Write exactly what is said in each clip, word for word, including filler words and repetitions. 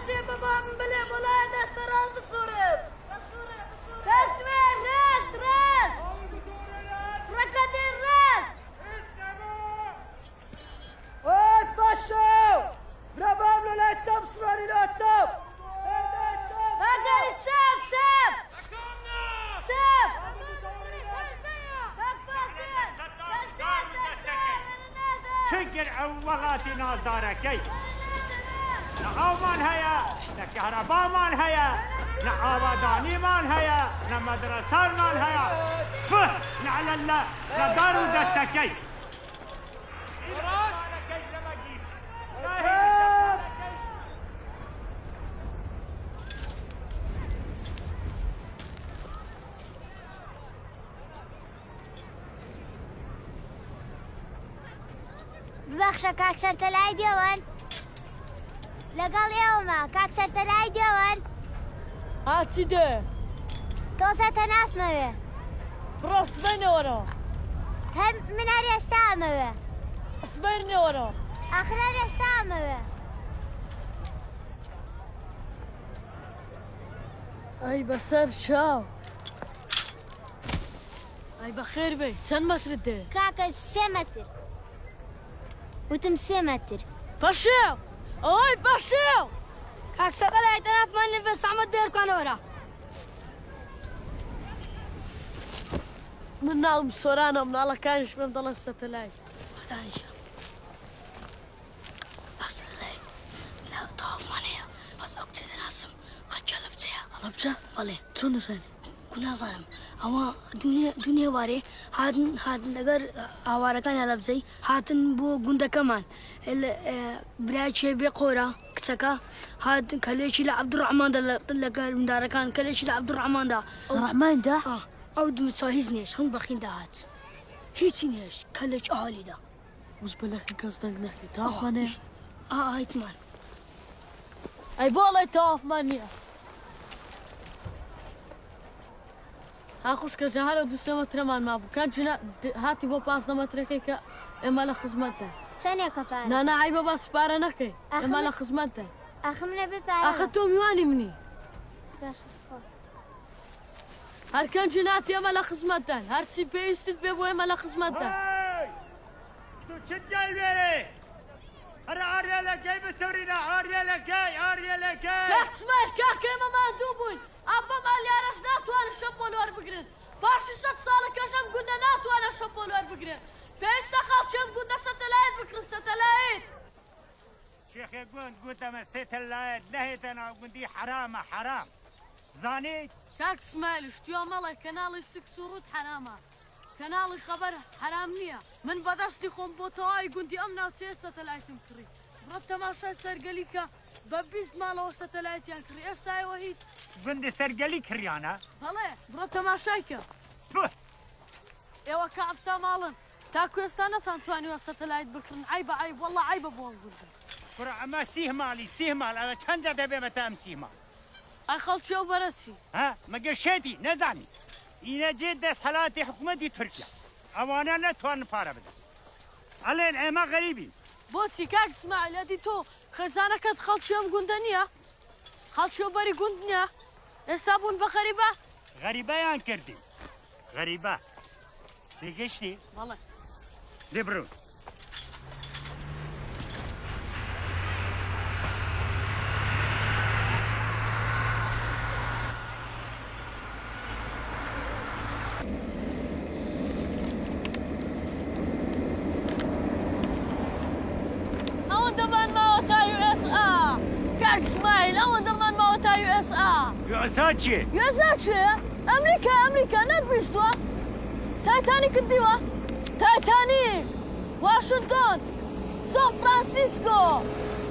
Çê bibam bilê bolayê deste rast bisûrim. Bisûre, bisûre. Dest ver, rast, rast. Reke dê rast. Oy paşa! Bira bam lo lay çap surani lo çap. Heger çap, çap. Çap. Çikir ew welatî nazdarekey. Ne avman heye, ne kehrebaman heye, ne avadanîman heye, ne medresanman heye. Pih! Ne'lelle, ne dar û destekey. ببەخشە کاک سەرتەلای دێوەن. لەگەڵ ئێوەمە کاک سەرتەلای دێوەن. ها چی دێ؟ تۆزە تەنافمەوێ. بڕۆ سبەینەوەرەوە. هەم من هەر ئێستا ئەمەوێ. سبەینەوەرەوە. ئاخر هەر ئێستا ئەمەوێ. ئەی بەسەر چاو. ئەی بەخێر بێ، چەند مەترت دێ؟ کاکە، سێ مەتر. وتم سێ مەتر. پەشێو! ئەوەی پەشێو! کاک سەتەلای تەنافمان نەبێ سەحمەت بێرکانەوەرە. من ناوم سۆرانە، مناڵەکانیش پێم دەڵێن سەتەلای. هەتانیشە. بەس لە تەوافمان هەیە. بەس ئەو کچە دەناسم. خەکی هەڵەبجەیە. هەڵەبجە؟ بەڵێ. چۆن دەزانی؟ کو نازانم. ئەوە دوو نێ-، دوو نێوارێ هاتن، هاتن لەگەر ئاوارەکانی هەڵەبجەی، هاتن بۆ گوندەکەمان. لە، ئێ، برایەکی بێ قۆرە، کچەکە، هات کەلێکی لە عەبدوڕەحماندا لە، لەگەر مندارەکان، کەلێکی لە عەبدوڕەحماندا. ئەو ڕەحماندا؟ ئا، ئەو دمچوە هیچ نێش، هەموو بەخین دەهات. هیچی نێش، کەلێک ئالیدا. وز بەلەخی کەس دەنگ نەکەی. تەوافمان هەیە؟ ئا، ئایتمان. ئەی بۆ ئەڵێ تەوافمان نییە؟ ها خوشکە، جا هەرە دوو سێ مەترەمان مابوو. کەنجی نا-، د-، هاتی بۆ پازدە مەترەکەی کە ئێمە لە خزمەتدان. چەندێکە پارە؟ نا، نا، عیبە بە سپارە نەکەی. ئەخ ئێمە من-، لە خزمەتدان. ئەخ منە بێ پارە. ئەخە تۆ میوانی منی. باشە، سپاس. هەر کەنجی ناتی ئێمە لە خزمەتدان. هەرچی پێویستت بێ بۆ ئێمە لە خزمەتدان. هەی! تو چت گەل وێرێ؟ هەرە ئاریە لەکەی بسەورینە، ئاریە لەکەی، ئاریە لەکەی! کاک سمایل، کاک ئێمە ماندوو بووین. ئەم بەم ئالیارەش ناتوانن شەپۆل وەربگرن. پاشی سەد ساڵە کەش ئەم گوندە ناتوانن شەپۆل وەربگرن. پێویستە خەڵکی ئەم گوندە سەتەلایت بکڕن، سەتەلایت. شێخێ گوند گوتەمە سەتەلایت نەهێتە ناو گوندی حەرامە، حەرام. زانیت؟ کاک سمایل، شتیا مەڵێ، کەناڵی سکس و ڕووت حەرامە. کەناڵی خەبەر حەرام نییە. من بەدەستی خۆم بۆ تەواوی گوندی ئەم ناوچەیە سەتەلایتم کڕی. بڕۆ تەماشای سەرگەلی کە بە بیست ماڵەوە سەتەلایتیان کڕی. ئێستا ئێوە هیچ. گوندی سەرگەلی کڕیانە؟ بەڵێ، بڕۆ تەماشای کە. پوه! ئێوە کە ئەفتا ماڵن، تاکو ئێستا نەتان توانیوە سەتەلایت بکڕن. عەیبە، عەیب، وەڵڵا عەیبە بۆ ئەم گوندە. کوڕە، ئەمە سیه ماڵی، سیه ماڵ، ئەوە چەند جا دەبێ بە تا ئەم سیه ماڵ؟ ئەی خەڵکی ئەو بەرە چی؟ ها؟ مەگەر شێتی نەزانی؟ ئینە جێ دەستهەلاتی حکومەتی تورکیا. ئەوانە نەتوانن پارە بدەن. ئەڵێن ئێمە غەریبین. بۆچی کاک ئیسماعیل، ئەدی تۆ خێزانەکەت خەڵکی ئەم گوندە نییە؟ خەڵکی ئەو بەری گوند نییە؟ ئێستا بوون بە غەریبە؟ غەریبەیان کردین. غەریبە. تێگەشتی؟ بەڵێ. لێ بڕۆ. ئەوەندەمان ماوە تا یو ئێس ئا. کاک ئیسماعیل، ئەوەندەمان ماوە تا یو ئێس ئا. یو ئێس ئا چییە؟ یو ئێس ئا چییە؟ ئەمریکا، ئەمریکا، نەتبیستووە؟ تایتانیکت دیوە؟ تایتانیک، واشنتۆن، سان فرانسیسکۆ،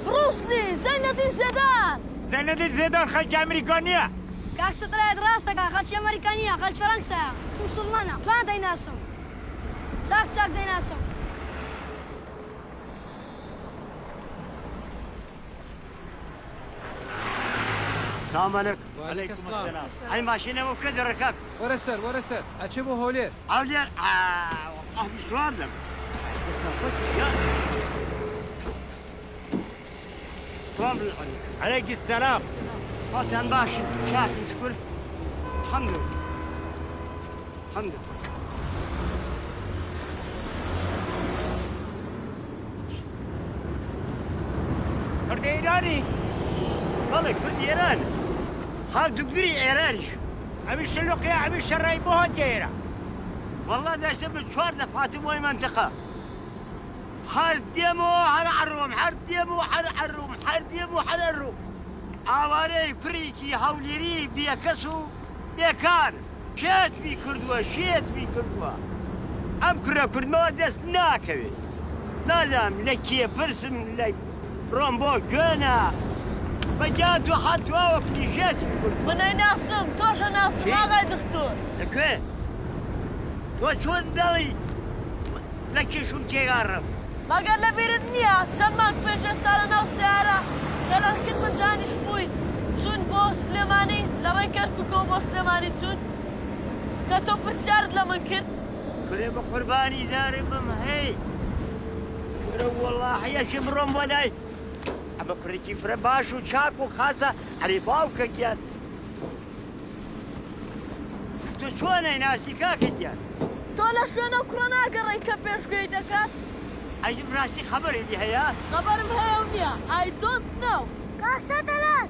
بروسلی، زەینەدین زێدان. زەینەدین زێدان خەڵکی ئەمریکا نییە. کاک سەتەلایت ڕاست دەکا، خەڵکی ئەمریکا نییە، خەڵکی فەرەنسایە. موسڵمانە. جوان دەیناسم. چاک چاک دەیناسم. سلام علیکم. وعلیکم السلام. ئەی ماشینە بۆ بکە دەڕێ کاک. وەرە سەر، وەرە سەر. ئەچێ بۆ هەولێر. هەولێر؟ ئا، ئەه، سوار دەم. یا. Selamun aleyküm. Aleyküm selam. Hal sen baş in, çakim şükür. Elhamdülillah. Elhamdülillah. Kurd Îranî? Belê, Kurd Îran. Ha, dugdurî Îranî. Evî şilokê, evî şereyî bo hatiye êra. Walla deste bi çar defa hatim oy mentiqa. Her demo, her erom, her demo, her erom, her demo, her erom. Awareyê kurîkî hewlêrî bêkes û bêkar. Şêt bî kirduwe, şêt bî kirduwe. Em kure kurd me dest nakeve. Nazanim le kê pirsim, le rombo gön e. Ve ya tu hat tu awak nîjet bî kirduwe. Min ey nasim, to jî nasim, axay dixtur. Li ku? To çûn delî? Lê kêşûn kêgarim. Mager li bîr it niya, çend mang pêş êsta li nav seyara kelankin min danîşt bûyî. Çûn bo Silêmanî, li rê Kerkûkê bo Silêmanî çûn. Ke to pirsyar it li min kir. Kurê bi qurbanî zarê bim hey. Kurê wellahî eşê min rom welay. Ema kurekî fire baş û çak û xasa erê bawke giyan. Tu çi wenê nasî kake diyan? To li şwêna kura nagerê ke pêşguyê dekat? Ay, rastî xeberê wî heye? Xeberim heye û niya. I don't know. Kak Satalan,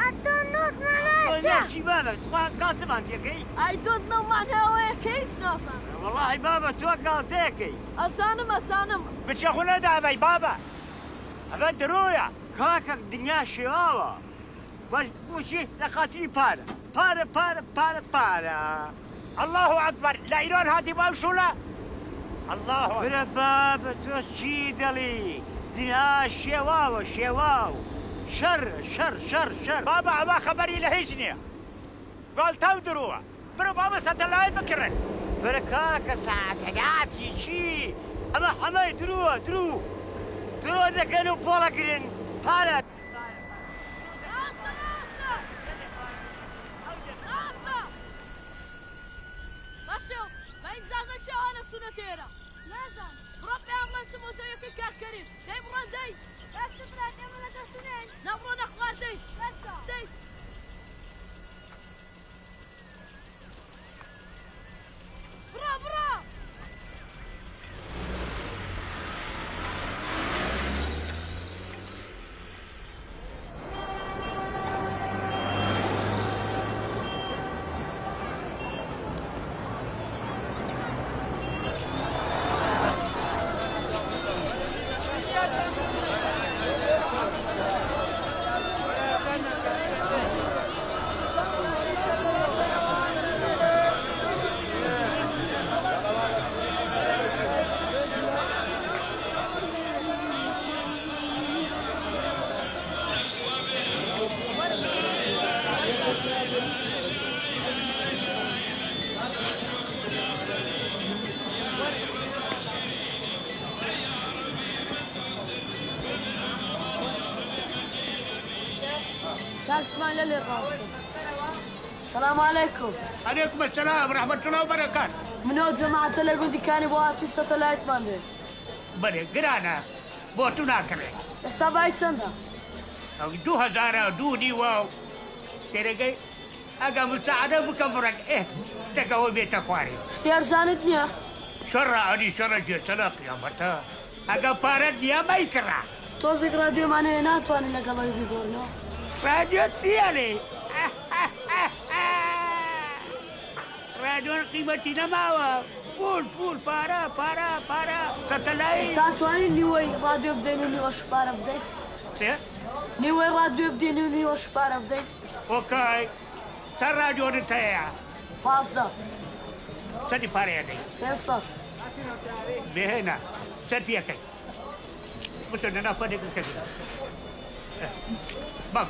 I don't know mane çi? Çi baba, tu xwe galtivan pêkey? I don't know mane wê ke hiç nazanim. Wellahî baba, tu galteyekey. Ezanim, ezanim. Biçe xwe nedavey baba. Eve diroya. Kakek dinya şewawa. Baş, bu çi? Li xatirî pare. Pare, pare, pare, pare. Allahu Ekber. La Îran hatî bav şûla. Allahu Ekber. Bire bab, tu çi delî? Dinya şewaw, şewaw. Şer, şer, şer, şer. Baba, eva xeberî li hiç niye. Galtaw diruwa. Biro baba satelayê bikirin. Bire kake saetelatî çi? Ema hemay diruwa, diru. Diru dekin û pola kirin. Pare. Rasta, rasta! Rasta! Başo, ben zaten çawana sünetera. Nazan. Bro, ben ben simo zayıf kerkerim. Dey bro, dey. Bak sıfıra demine dökünen. Na bro, na xwar dey. Bak sağ. Dey. Bro, bro! Kak İsmail Ali Kalsın. Selamu aleykum. Aleykum selam, rahmetullah ve berekat. Min û cemaete li gundî kanî bo hatû satelaytman de. Belê, giran e. Bo tu nakire. Esta vay çend e? Ew du hezar e, du nîw e. Têrege, ege misaade bike birek, eh, teke o bête xwarê. Ştê erzanit niye? Şerra anî şerra jê sela qiyameta. Ege pare niye meykira. Tozek radyo mane natwani legelayî bigorno. Radyo tiye lê. Radyon qîmetî nemawa. Pul, pul, para, para, para. Satelayî. Êsta twanî nîwey radyo bidên û nîwa ji para bidên? Çi? Nîwey radyo bidên û nîwa ji para bidên? Okay. Çend radyoyê te ye? Pazdeh. Çendî pareye dey? Pênc sed. Bihêne. Selfiyekey. Biçin, ne, ne, ne, ne, ne. Bak.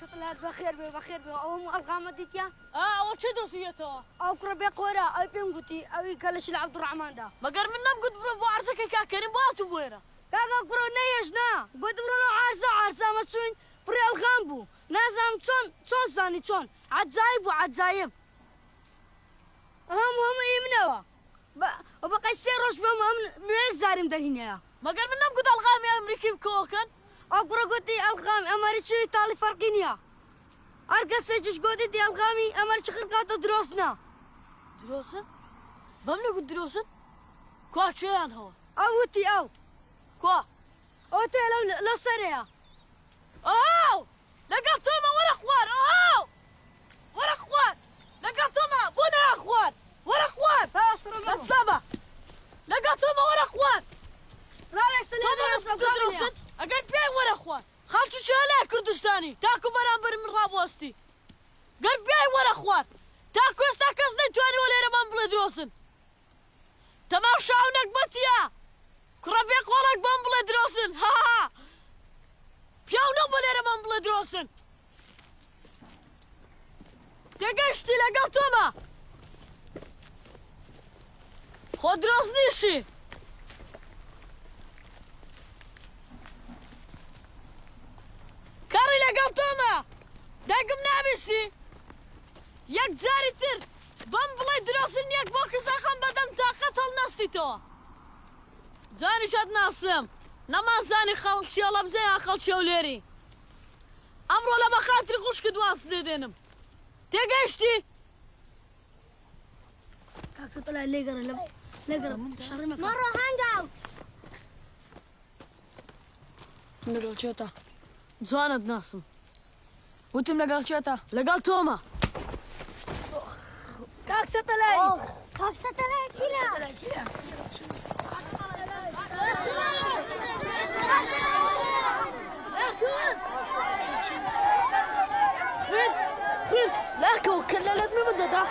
Sitlet, bexêr be, bexêr be. Ew hemû elxama dîtiya? A, ew çi dosiyeta? Ew kura bê qora, ew pêm gotî, ew î keleşî li Ebdurrehman da. Meger min nemgot biro bo erzekê ka Kerîm bo tu bû êra? Kaka kuro neyêj na. Got biro no erza, erza me çûn, pirê elxam bû. Nazanim çon, çon zanî çon. Ecayib bû, ecayib. Hemû, hemû î min e wa. Ba, ba qey sê roj bim, em bi yek zarîm derîne ya. Meger min nemgot elxamê Amerîkî bi kokin? A kuro gotî elxam, Amerîkî Îtalî ferqî niya. Her kesê ji gotî dî elxamî, Amerîkî xirqata dirosna. Dirosin? Bem ne got dirosin? Kua çêyan hawa? Ew witî ew. Kua? O tê lo, lo serê ya. Oho! Legel Toma were xwar, oho! Were xwar! Legel Toma, bûne ya xwar! Were xwar! Ha, sırama. Beslama! Legel Toma were xwar! Ravêstin Toma ya, nasıl ravêstin. Eger piyay were xwar! Xalçî çöle Kurdistanî, taku beramber min rabostî. Ger piyay were xwar! Taku esta kes neytwani olêre man bile dirosin. Temaşa ew nekbetiya. Kura vê qolek ban bile dirosin. Ha, ha. Piyaw ne bile re ban bile dirosin. Têgeştî legel Toma. Xwe diroz nîşî. Karî legel Toma. Degim nabîsî. Yek carî tir. Bam bilay dirosin yek bo kizaxan bedem taqet hol nastî to. Canî şet nasim. Nema zanî xelçiya lebze ya xelçiya lêrî. Emro lema xatirî xuşkid was lê denim. Têgeştî. Kak Sitela lê gere, lê gere. Şerî me. Mero hangaw. Legel çeta. Canet nasim. Wîtim legel çeta. Legel Toma. Kak Sitela. Kak Sitela çîla. Xwîn, xwîn, lehko, kellelet mi bide da.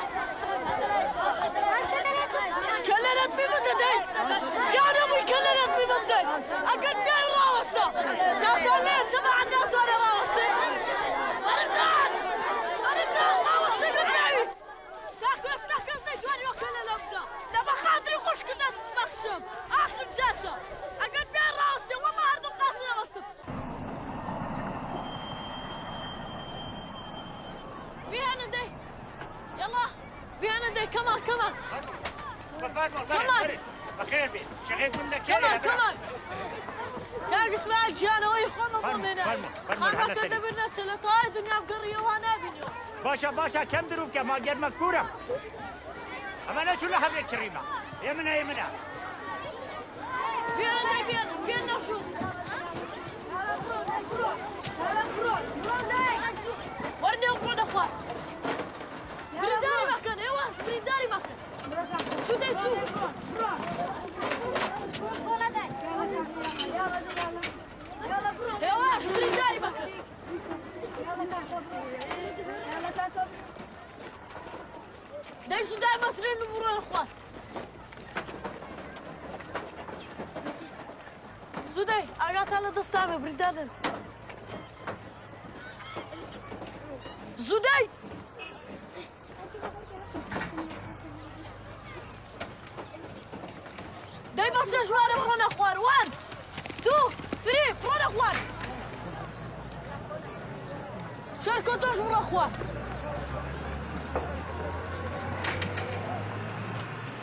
Kellelet mi bide dey. Ya ne bu kellelet mi bide. Eger bir rawasta. Zaten ne çaba anne tane rawasta. Gariptan. Gariptan rawasta gitmeyi. Takos, takos, ne cwar yok hele lamda. Ne bexatirî xuşkida bexşim. Axir ceza. Eger bir rawasta, wala her dum nasıl rawasta. Vî hene dey. Yallah. Vî hene dey. Come on, come on. Come on. Bexêr bî. Şexê gunda kere. Come on, come on. Kak İsmail Cihan, oy xwe me xwe mene. Fermo, fermo, fermo, hana seri. Kede birine çele, tay dünya gırıyor, hana biniyor. Başa, başa, kem dirû ke, ma germe kûra. Ama ne şule hevê kirîma. Ê min e, ê min e. Bîne dey, bîne, bîne şu. Werne, werne xwar. Birîndarî mekin, ê wan, birîndarî mekin. Su dey, su. Ê wan, birîndarî mekin. Dey Zudey mesrên û bûrê xwe. Zudey, agata li desta me, birîndar in. Zudey! Dey bes ji wan re rone xwar. One, two, three, rone xwar. Şerko tu ji rone xwar.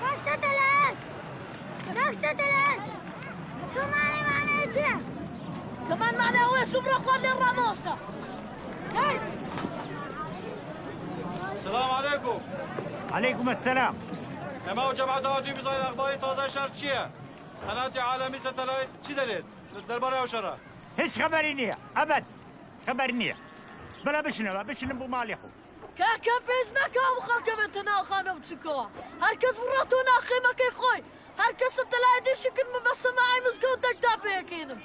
Kak Seteler! Kak Seteler! Kemal mane çi? Kemal mane wê subra xwar lê rame wasta. Hey! Selam aleykum. Aleykum esselam. Ema û cemaeta hatî bizayîn exbarê taze şer çi ye? Qenatê alemî Setelayt çi delêt li derbarê ew şera? Hiç xeberî niye. Ebed xeberî niye. Bila bişine, bila bişine bo malê xwe. Keke pêz neke ew xelke bête nav xane û çika. Her kes vira to naxê mekey xwe. Her kes Setelayt dî şikir min be semaê mizgewtek da pêkênim.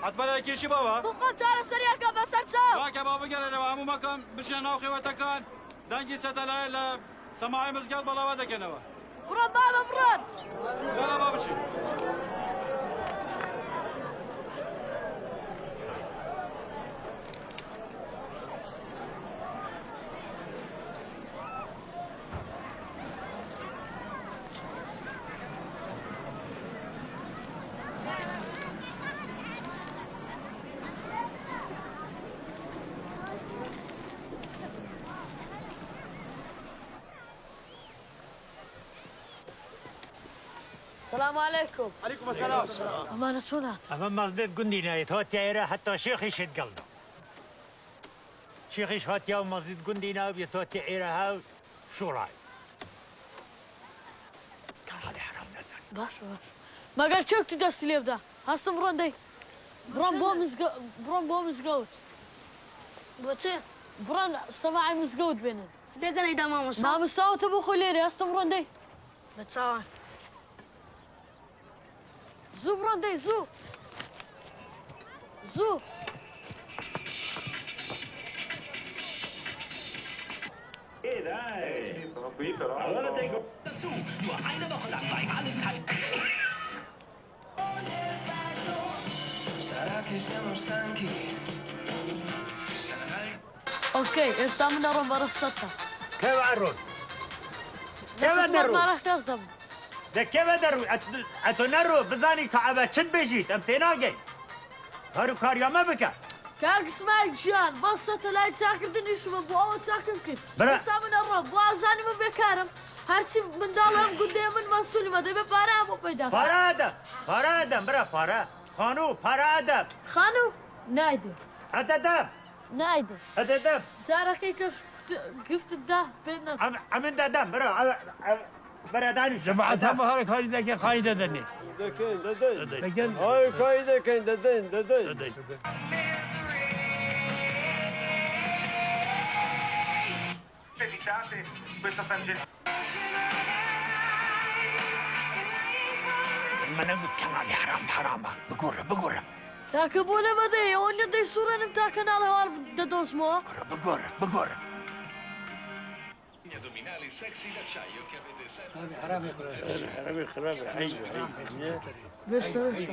Hetmene kêşî baba. Bi xwe çareseriyeke be ser çav. Kake ba bigerêne ve hemû mekan bişine nav xêwetekan. Dengî Setelayê li semahê mizgewt belawe dekeneve. Bro, baba, bro. Gala ba biçin. Selamu aleykum. Aleykum selam. Emane çûn hat? Eve Mezlît gundî nayê, hatiye êre heta şêxî şêt gelda. Şêxîş hatiye û Mezlît gundî nayê, hatiye êre hev şûray. Hadi heram nezan. Baş, baş. Meger çek tu destî lêvda. Hestim rondey. Bran bo mizge-, bran bo mizgewt. Bo çi? Bran semaê mizgewt bênin. Dê gelê de mamosta. Mamosta û tu bixwe lêrê, ez tim rindey. Bi çawa? Zû bi rindey, zû. Zû. Ê, dayê. Agora tem que. Nur eine Woche lang bei allen Teil. Okey, êsta min ero me rexset da. Keve ero? Keve dero? Me rexset da. De keve dero? Et, eto nero, bizanî ka eve çi dibêjît, em tênagên. Her kariya me bike. Kak Smail Can, bas satelayt çakirdin îş min, bu awa çakim kir. Bira. Êsta min ero, bu azanî min bêkarim. Herçi mindal em gundê min mesûl me, dê be pare em peyda. Pare edem, pare edem, bira pare. Xanû, pare edem. Xanû, naydi. Ededem. Naydi. Ededem. Carekê keş gift da pê ne. Em, em dedem, bira, em, em, bira danî. Cemaat hem her karî deke, karî dedenê. Dekin, deden. Dekin. Ay, karî dekin, deden, deden. Deden. Evitate questa tangente. Me negot Kemalî heram herama. Bigore, bigore. Kake bole me de, o ne de sûrenim ta kenalê war de dost mo. Bigore, bigore, bigore. Gli addominali sexy d'acciaio che avete sempre. Abi, heramê xirab. Heramê xirab, eyb, eyb. Beste, beste.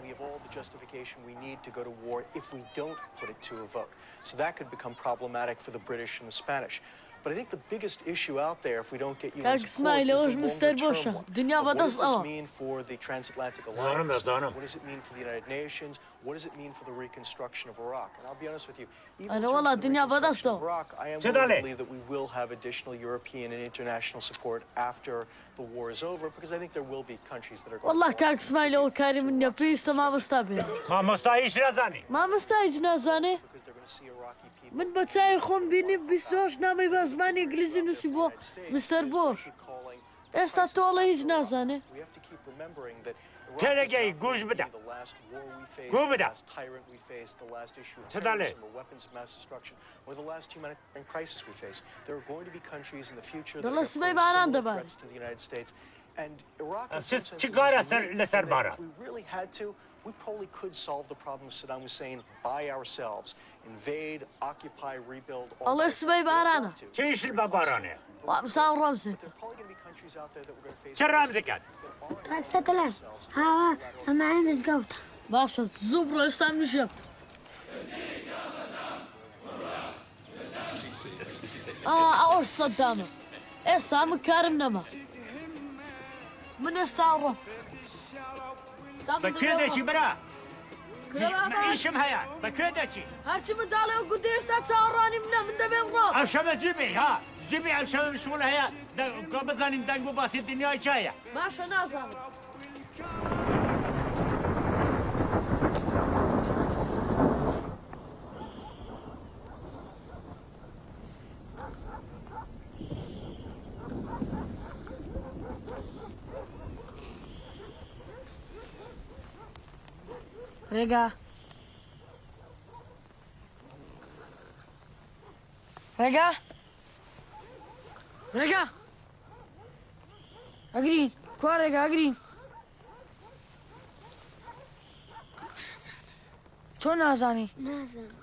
We have all the justification we need to go to war if we don't put it to a vote. So that could become problematic for the British and the Spanish. But I think the biggest issue out there, if we don't get U N support, is the longer term one. Kak Smail, o ji mister boş e. Dinya ve dest awa. Of what does this mean for the transatlantic alliance? Zanim, zanim. What does it mean for the United Nations? What does it mean for the reconstruction of Iraq? And I'll be honest with you, even in terms of the reconstruction of Iraq, I am willing to believe that we will have additional European and international support after the war is over, because I think there will be countries that are going to want to contribute to Iraq's future. Wallah, kak Smail, o karî min ya, pêwîst e mamosta bê. Mamosta hîç nazanî. Mamosta hîç nazanî. Min bi çavê xwe bînî bîst û heşt nameyê bi zimanê îngilîzî nusîbû, mister Bush. Êsta tu wele hîç nazanî. Telegeyî, goş bide. Goş bide. Çi dalê? Dile sibê baran dibe. Ev çi, çi kar e ser, li ser bara? We probably could solve the problem of Saddam Hussein by ourselves. Invade, occupy, rebuild, all kinds of things if we want to. Çi îş li ba baranê? Wa, bi sağ ramzê. But there are probably gonna be countries out there that we're gonna face. Çi ramzê ket? Kak Satelay. Ha, ha, semaê mizgewt. Baş e, zû bi rêsta min jî. Aa, a or Saddam e. Êsta min karim nema. Min êsta ro. Bi kê deçî bira? Min îşim heye. Bi kê deçî? Her çi min dalê û gundê êsta çawa ranî min e, min de bê ro. Ev şeve zû bê, ha. Zû bê, ev şeve min şixul heye. De, ka bizanîn deng û basê dinyayê çi heye. Baş e, nazanim. Rêga. Rêga. Rêga. Agrîn. Kua Rêga, Agrîn? Ço nazanî? Nazanim.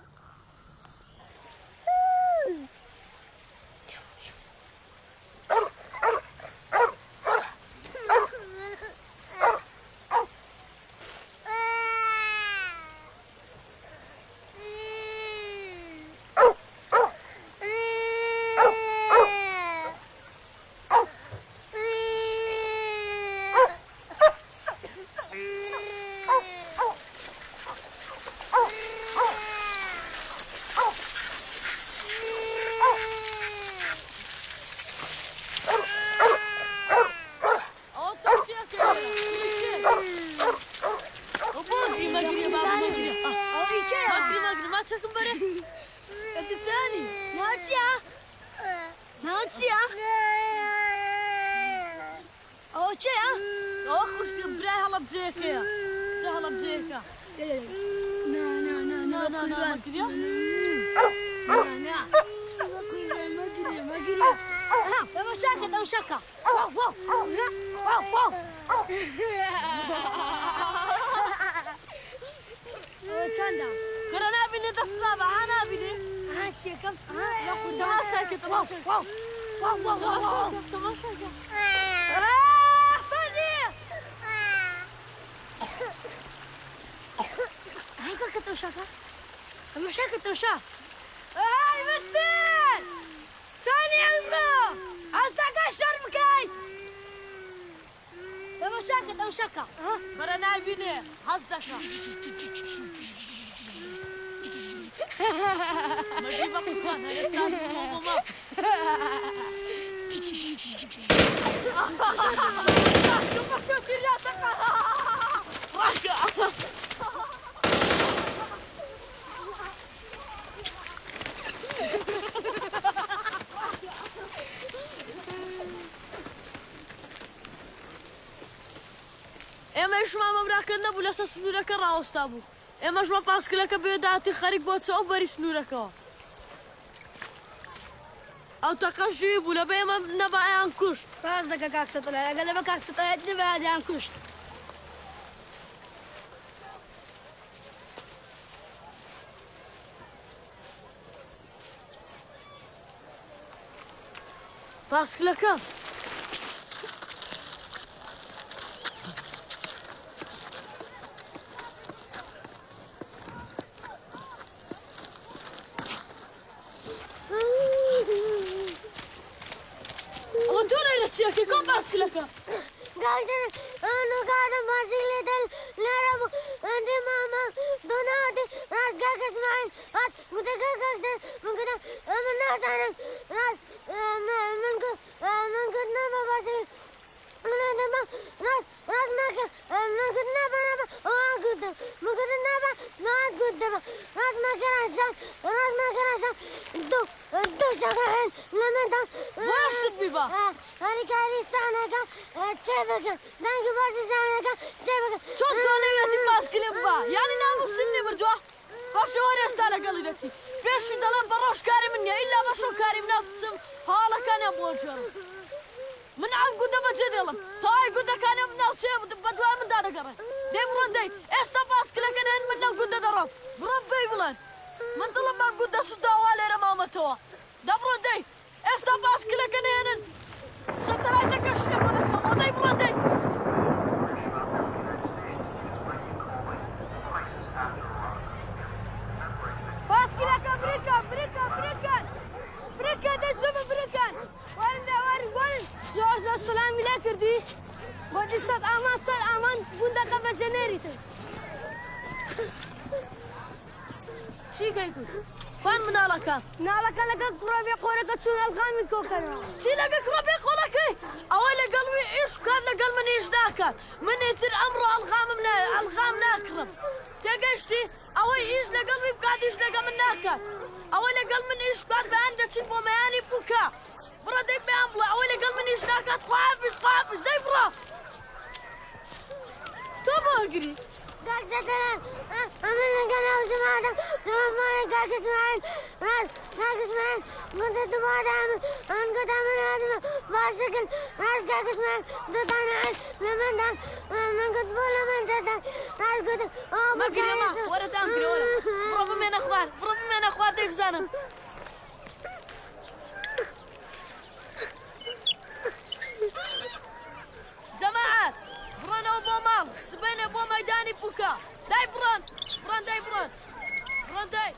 Çi ya? O çi ya? O xuşk, birayê helebceyekê ya. Çi helebceyeka? Na, na, na, na, na, na, na, na, na, na. Na, na. Mekire, mekire, mekire. Aha, temaşa ke, temaşa ke. Wow, wow. Wow, wow. O çanda? Kara nabîne dest naba, ha nabîne? Ha, çekim. Ha, ya kurban. Temaşa ke, temaşa ke. Wow. Wow, wow, wow, wow. Temaşa ke, temaşa ke. Ah, Fadî! Hey, kaka, temaşa ke. Temaşa ke, temaşa. Hey, Mister! Çanî emro! Asaka şer bikey! Temaşa ke, temaşa ke. Kara nabîne, hez deke. Mecî bak, ulan, hele sen bu babama. Kapat şu kirya, sakın. Bırak. ئێمەی شما مەبراکە نەبوو لەسەر سنوورەکە ڕاوەستا بوو. ئێمە شما پاسکلەکە بێ داتی خەریک بۆ چەو بەری سنوورەکەوە. ئەو تەقە ژی بوو، لە بە ئێمە نەبایان کوشت. ڕاست دەکە کاک سەتەلای، ئەگەر لە بە کاک سەتەلای نەبایان کوشت. پاسکلەکە. ئەوە تۆ لێرە چیەکەی؟ کۆ پاسکلەکە؟ گاکسن، ئەو نوکاتە ماسیلێتە لێرە بوو، ئەندی مامە دۆناتی ڕاست گاکس ماین هات، گوتە گا گاکسن، من گوتە، من نازانم، ڕاست، من گوت، من گوت نەبە باسیل، من دەبە، ڕاست، ڕاست مەکە، من گوت نەبە، نەبە، ئەوە گوت دەبە، من گوت نەبە، ئەوە گوت دەبە، ڕاست مەکە ڕەشان، ڕاست مەکە ڕەشان، دوو، دوو شەکە هەن لە مندا، ڕاست بیبە. هەریکاری سانەکە، چێ بکەم؟ دەنگی بازی سانەکە، چێ بکەم؟ چۆن تۆ نەوێتی پاسکلێ ببا؟ یانی ناموسیم لێ بردووە؟ باشە، وەرە ئێستا لەگەڵی دەچی. پێشی دەڵێم بە ڕۆژ کاری من نییە، ئیلا بە شەو کاری منە بچم هەواڵەکانیان بۆ جێڕم. من ئەم گوندە بەجێ دێڵم. تەواوی گوندەکانیان ناوچەیە بە دوای مندا دەگەڕێن. دەی بڕۆن دەی. ئێستا پاسکلەکە نێن من لەم گوندە دەڕۆم. بڕۆن پێی بڵێن. من دڵم بەم گوندە سووتا وا لێرە مامەتەوە. دەبڕۆ دەی، ئێستا پاسکلەکە نێنن. سەتەلایتەکەش لێ بۆ دەکەم. ئەو دەی بڕۆ دەی. پاسکلەکە بریکە، بریکە، بریکە. بریکە، دەی زوو بریکەن. وەرن دە، وەرن، وەرن. زۆر، زۆر سڵامی لێ کردی. گوتی سەد ئامان، سەد ئامان، گوندەکە بەجێ نێریتن. چی گەی گوت؟ کوان مناڵەکە؟ مناڵەکە لەگەڵ کوڕە بێ قۆرەکە چوون ئەلغامی کۆکەنەوە. چی لەگەڵ کوڕە بێ قۆڵەکەی؟ ئەوە لەگەڵ وی ئیش بکات، لەگەڵ من ئیش ناکات. من ئیتر ئەمڕۆ ئەلغامم نایە، ئەلغام ناکڕم. تێگەیشتی؟ ئەوەی ئیش لەگەڵ وی بکات، ئیش لەگەڵ من ناکات. ئەوە لەگەڵ من ئیش بکات، بەیان دەچین بۆ مەیانی بووکە. بڕە دەی بەیان بڵێ، ئەوە لەگەڵ من ئیش ناکات، خواحافیز، خواحافیز، دەی بڕە. تۆ بۆ ئەگری؟ کاک سەتەلان، ئە، ئەمن لەگەڵ ئەو زمانە، زمان ماڵی کاک ئیسماعیل، ڕاست، کاک ئیسماعیل، گوتە دوبارە ئەمن، ئەمن گوتە من هاتمە، باسەکن، ڕاست، کاک ئیسماعیل، دوتانە عەل، لە من دان، ئە، من گوت بۆ لە من دەدان، ڕاست گوتە، ئەو مەگرە بەکارە ما، سە-، وەرە دام کرێ، وەرە. بڕۆ بمێنە خوار، بڕۆ بمێنە خوار، دەی بزانم. جەماعەت، بڕۆنەوە بۆ ماڵ، سبەینێ بۆ مەیدانی پووکە. دای بڕۆن، بڕۆن دای بڕۆن، بڕۆن دای.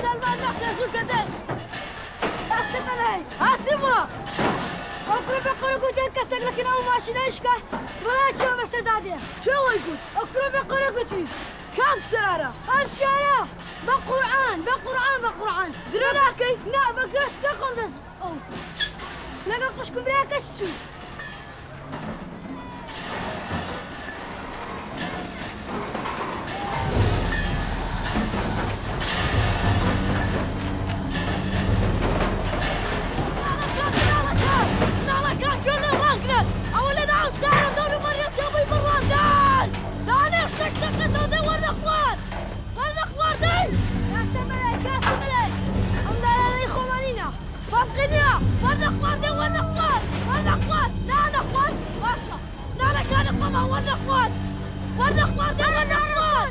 Selman, nexle zû kete. Hepsi belê. Hepsi ma. Okulu be kuru gotiye kesek lekin ew maşîna îşka. Bana çaveşte dadê. Çi way got? Okulu be kuru gotiye. Kam sara? Ev sara. Be Qur'an, be Qur'an, be Qur'an. Dira nakey? Na, be göz ke kondes. Oh. Lega kuş kumraya kes çû. Bavqîniya! Werne xwardê, werne xwar! Werne xwar! Nane xwar! Baş e. Nane kane xwe ma werne xwar! Werne xwardê, werne xwar!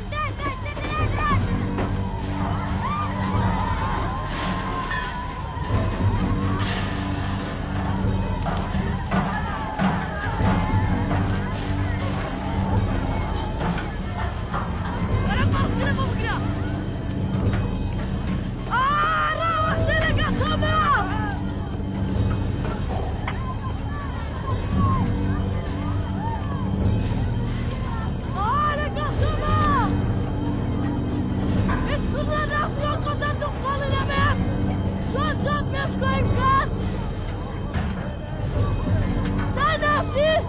Naynasim!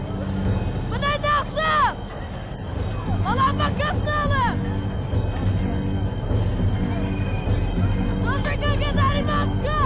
Min naynasim! Bala me kes nale! Rojeke gedarî nas bike!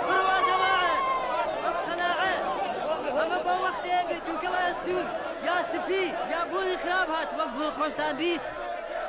Birwa cemaê, ev qelaê, eve bo wextê bê dûkela stûr ya spî ya bûnî xirab hat, wek bûn xweştan bî,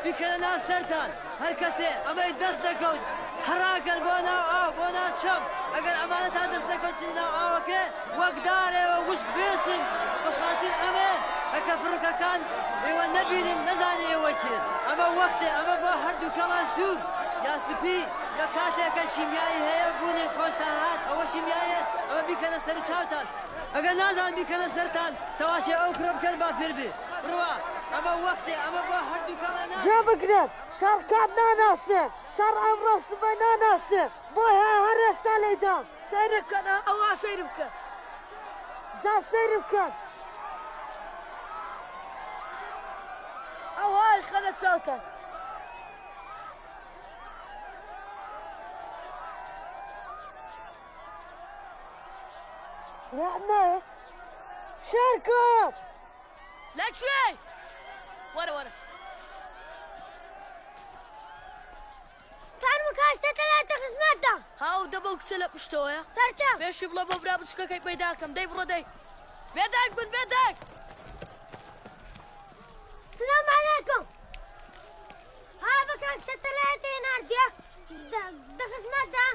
bikene nav sertan. Her kesê emey dest nekewt, hera ker bo nav av, bo nav çem. Eger emaneta dest nekewt çi nav aweke, wek darê we wişk bêsin, bi xatir em ê heke firikekan ê we nebînin, nezanî ê we kê. Eme wextê, eme bo her dûkela stûr ya spî, ya kateke şîmyayî heye, bûnê xweştan hat, ewe şîmyayê, eme bîkene ser çawtan. Eger nazan bîkene sertan, tewaşê ew kuro biker bafêr bî. Birwa, eme wextê, eme bo her dûkela na. Cem bigre, şer kat nanase, şer emro sibe nanase. Boy ha her esta leydan. Seyr kena, ewa seyr bike. Ca seyr bike. Ewa xele çawtan. Ne, ne? Şer kir. Leçê! Were, were. Fermo kak Setelay te xizmet da. Ha, û de bo kise le pişto ya. Serçe. Beşi bula bo bira biçikekê peyda kem. Dey bro dey. Bêdeng bin, bêdeng. Selam aleykum. Ha, bi kak Setelay te nardiya. De, de xizmet da.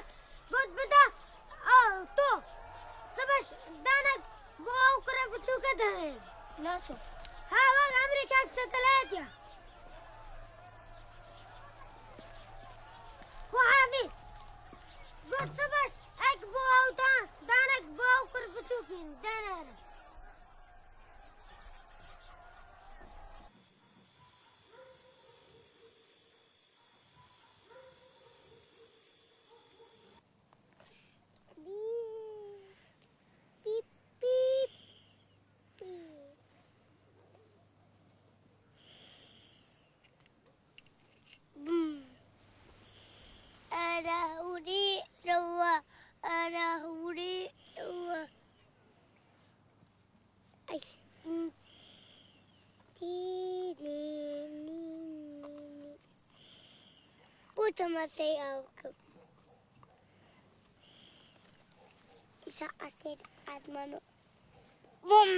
Got bida, a, to. Sibeş danek bo ew kure biçûke dere. Laço. Ha, wek emrê kak Setelay ya. Xwe hafîz. Got sibeş ek bo ew dan, danek bo ew kure biçûkîn denere. Bîp, bîp, bîp, bîp. Bum. Ana hûrî rewa, ana hûrî rewa. Ay. Tî, nî, nî, nî, nî. Bu temasey awkim. Ateş atmanı. Bum.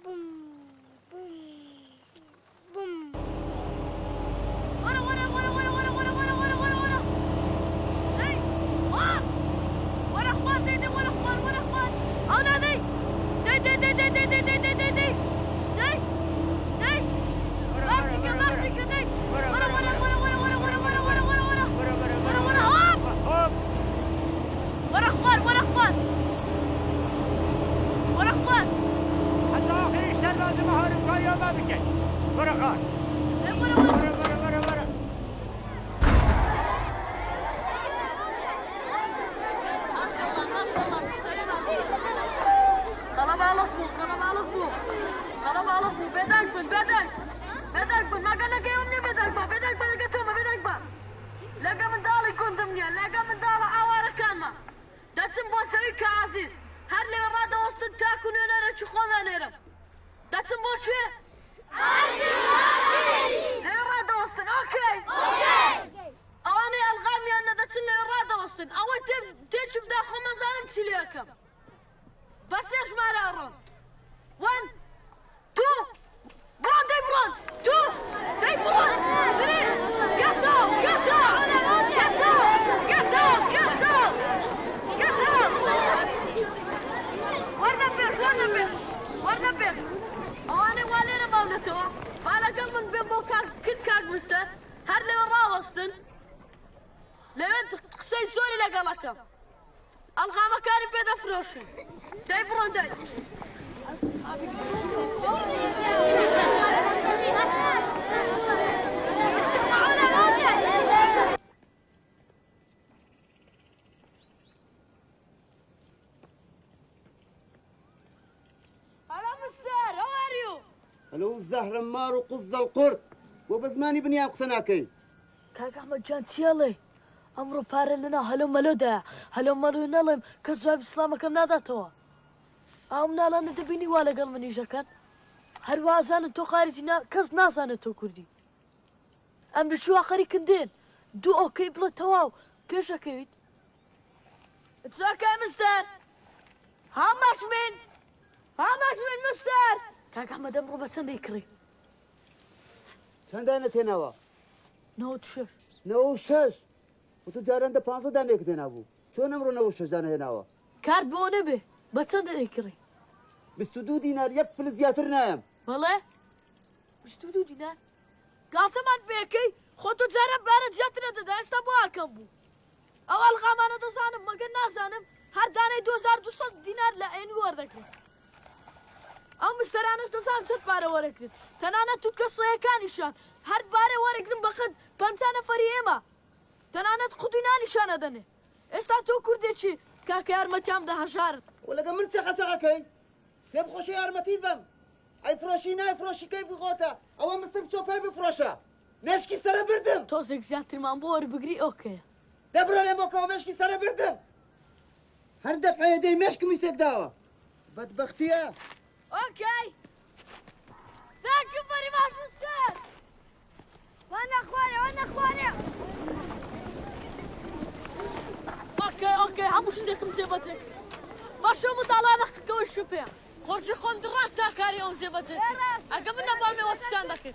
Bum. Bum. Bum. Wara, wara, wara. Hey! Wara! Wara xwar, dey, dey, wara xwar, wara xwar. Ana, dey! Dey, dey, dey. Dey! Dey! Bas şikir, bas şikir, dey! Wara, wara, wara, wara. Wara, wara, hop! Hop! Wara xwar, wara xwar. Wara xwar. Heta axirî şer lazim e harîkariya me bike. Wara xwar. Ê, wara, wara. Wara, wara, wara, wara. Maşallah, maşallah. Kalabalık bu, kalabalık bu. Kalabalık bu. Bedek bin, bedek. Bedek bin. Maga lege yom ne bedek ba. Bedek ba, lege toma, bedek ba. Lege min dalî gund im niye, lege min dala awarekan me. Deçim bo Sewîka Ezîz. Her lê radiwestin ta ku nûnerê çi xwe venêrim. Deçim bo çi? Lê radiwestin, okey. Ewanê elxamiyan ne deçin lê radiwestin. Ew tê, tê çi bida xwe me zanim çi lê yekem. Bes ê ji me re ron. One, two, bron, dey bron. Two, dey bron. Three, get out, get out, get out, get out, get out, get out. Werne pêş, werne pêş, werne pêş. Ewanê walê re mewletewa. Bala gel min bên bo kak, kit kak mister. Her lê rawestin. Lewên qisey zorî legeleke. Elxamekarî pê de firoşin. Dey bron dey. Hello, mister. How are you? Hello, zehre mar û quzzel qurt. We bi zimanî binî em qise nakey. Kak Ehmed can, çi ye lê? Emro pare li na helo melo de ye. Helo melo nelêm, kes cewab îslamekem nadatewa. Ew minala ne dibînî wa legel min îje ken. Her wa zanin to xaricî na, kes nazane to kurdî. Em bi çi wa xerîkin dên. Du okey bile tewaw. Pêşekewît. It's okay, mister. How much mean? How much mean, mister? Kak Ehmed, emro be çendê kirî? Çend dane tênawa? Newid û şeş. Newid û şeş? Û tu caran de panzdeh dane tênabû. Çon emro newid û şeş dane hênawa? Kar bi o nebe. Be çendê kirî? Bîst û du dînar, yek filiz ziyadtir nayem. Wele? Bîst û du dînar. Galte man pêkey, xwe tu cara bare ziyadtir dide, esta bu hakem bû. Ew elxamane dizanim, mege nazanim, her daneyê du hezar du sed dînar li eynî werdegrin. Ew misterane dizanim çend pare weregrin. Tenanet tu dike seyeka nîşan. Her pare weregrin beqet penca neferî êma. Tenanet qudî nanîşane dene. Esta tu kurdê çi? Kake yarmetiya min de hejar in. Wele ge min çeqe çeqe key. Lê bi xweşê yarmetî bim. Ey firoşî, ney firoşî, keyfî xwe te. Ew mister biço pey bifroşe. Meşkî sere birdim. Tozek ziyadtir man bo weri bigirî, okey. De bira lê moka meşkî sere birdim. Her defeyê dey meşk mîsek dawa. Bedbextiye. Okey. Thank you very much, mister. Wana xware, wana xware. Okey, okey, hemû ştêkim jêbecê. Başo min dala neqike wê şûpê. Xorcî xwe min dirat ta karî ew jêbecê. Ege min neba me we tiştan deke.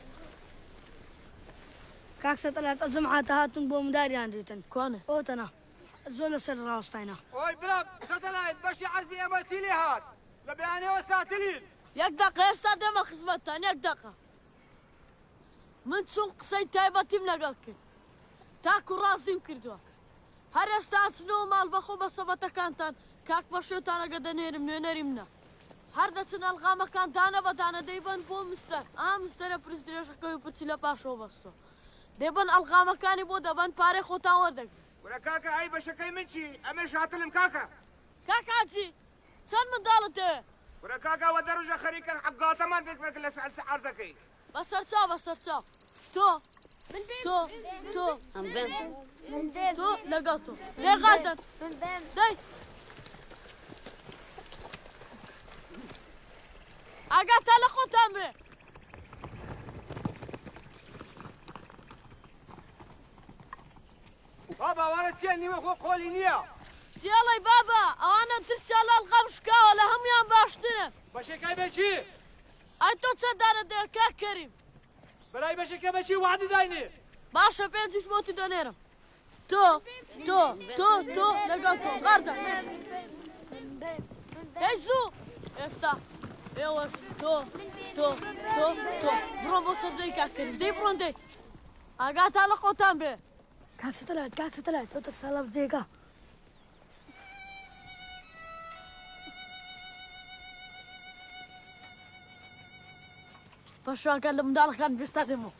Kak Setelayet, ez cumata hatin bo min dariyan dîtin. Kwan e? O tena. Zor li ser rawestayna. Oy bira, Setelayet, beşê ezî ema çî lê hat. Li beyanê we satilîn. Yek deqe, êsta dême xizmettan, yek deqe. Min çûn qisey taybetî min legel kir. Ta ku razî min kirdiwa. Her êsta ez çûme mal be xwe be sebetekantan, kak Paşotan ege denêrim, nûnerî min e. Her deçin elxamekan dane be dane dey ben bo mister. A mister e prizdirêjeke wî piçîle paşo besto. Dey ben elxamekanî bo de ben parê xwe tan werdegrin. Were kaka, ey beşekey min çi? Em ê şatilin kaka. Kak Hacî, çend min dal te? Were kaka, we der roja xerîkan, hep gateman pêk pêk li ser, ser erzekê. Be ser çav, be ser çav. To. Min bêm. To. To. Em bêm. Min bêm. To, lega to. Lê garden. Min bêm. Dey. Aga te li xwe tem be. Baba, wana çiye nîme xwe qolî niye. Siyalay baba, ana tirsiya lal qamşka, wala hemûyan baştir in. Beşê kay me çi? Ay to çi dare de kak Kerîm? Beray beşê kay me çi wadî dayne? Baş e, pênc üç motî dönerim. To, to, to, to, legal to. Garda. Hey zu. Esta. Yavaş. To, to, to, to. Bro, bo sezey kak Kerîm. Dey bro, dey. Aga tala qotan be. Kak Satelayt, kak Satelayt. Otur sala zêga. Paşa gel li mundalkan bista demo.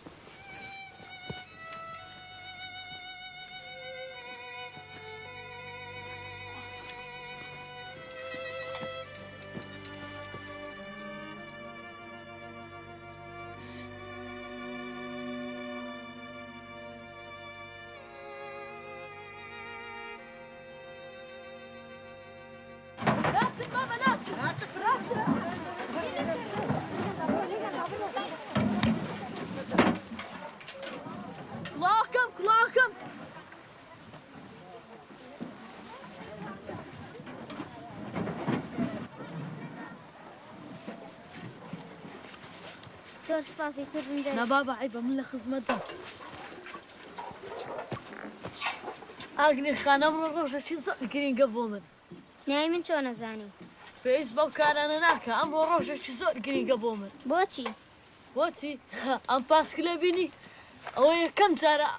Naçin baba, naçin. Kulağım, kulağım. Zor spas, îtir bim. Na baba, eyba, min li xizmet de. Agni xanem ro roja çi zor girînge bo min. Neyê min ço nezanî? Pêwîst bevkarane nake, em ro roja çi zor girînge bo min. Boçî? Boçî? Em paskile bînî. Ew yekem cara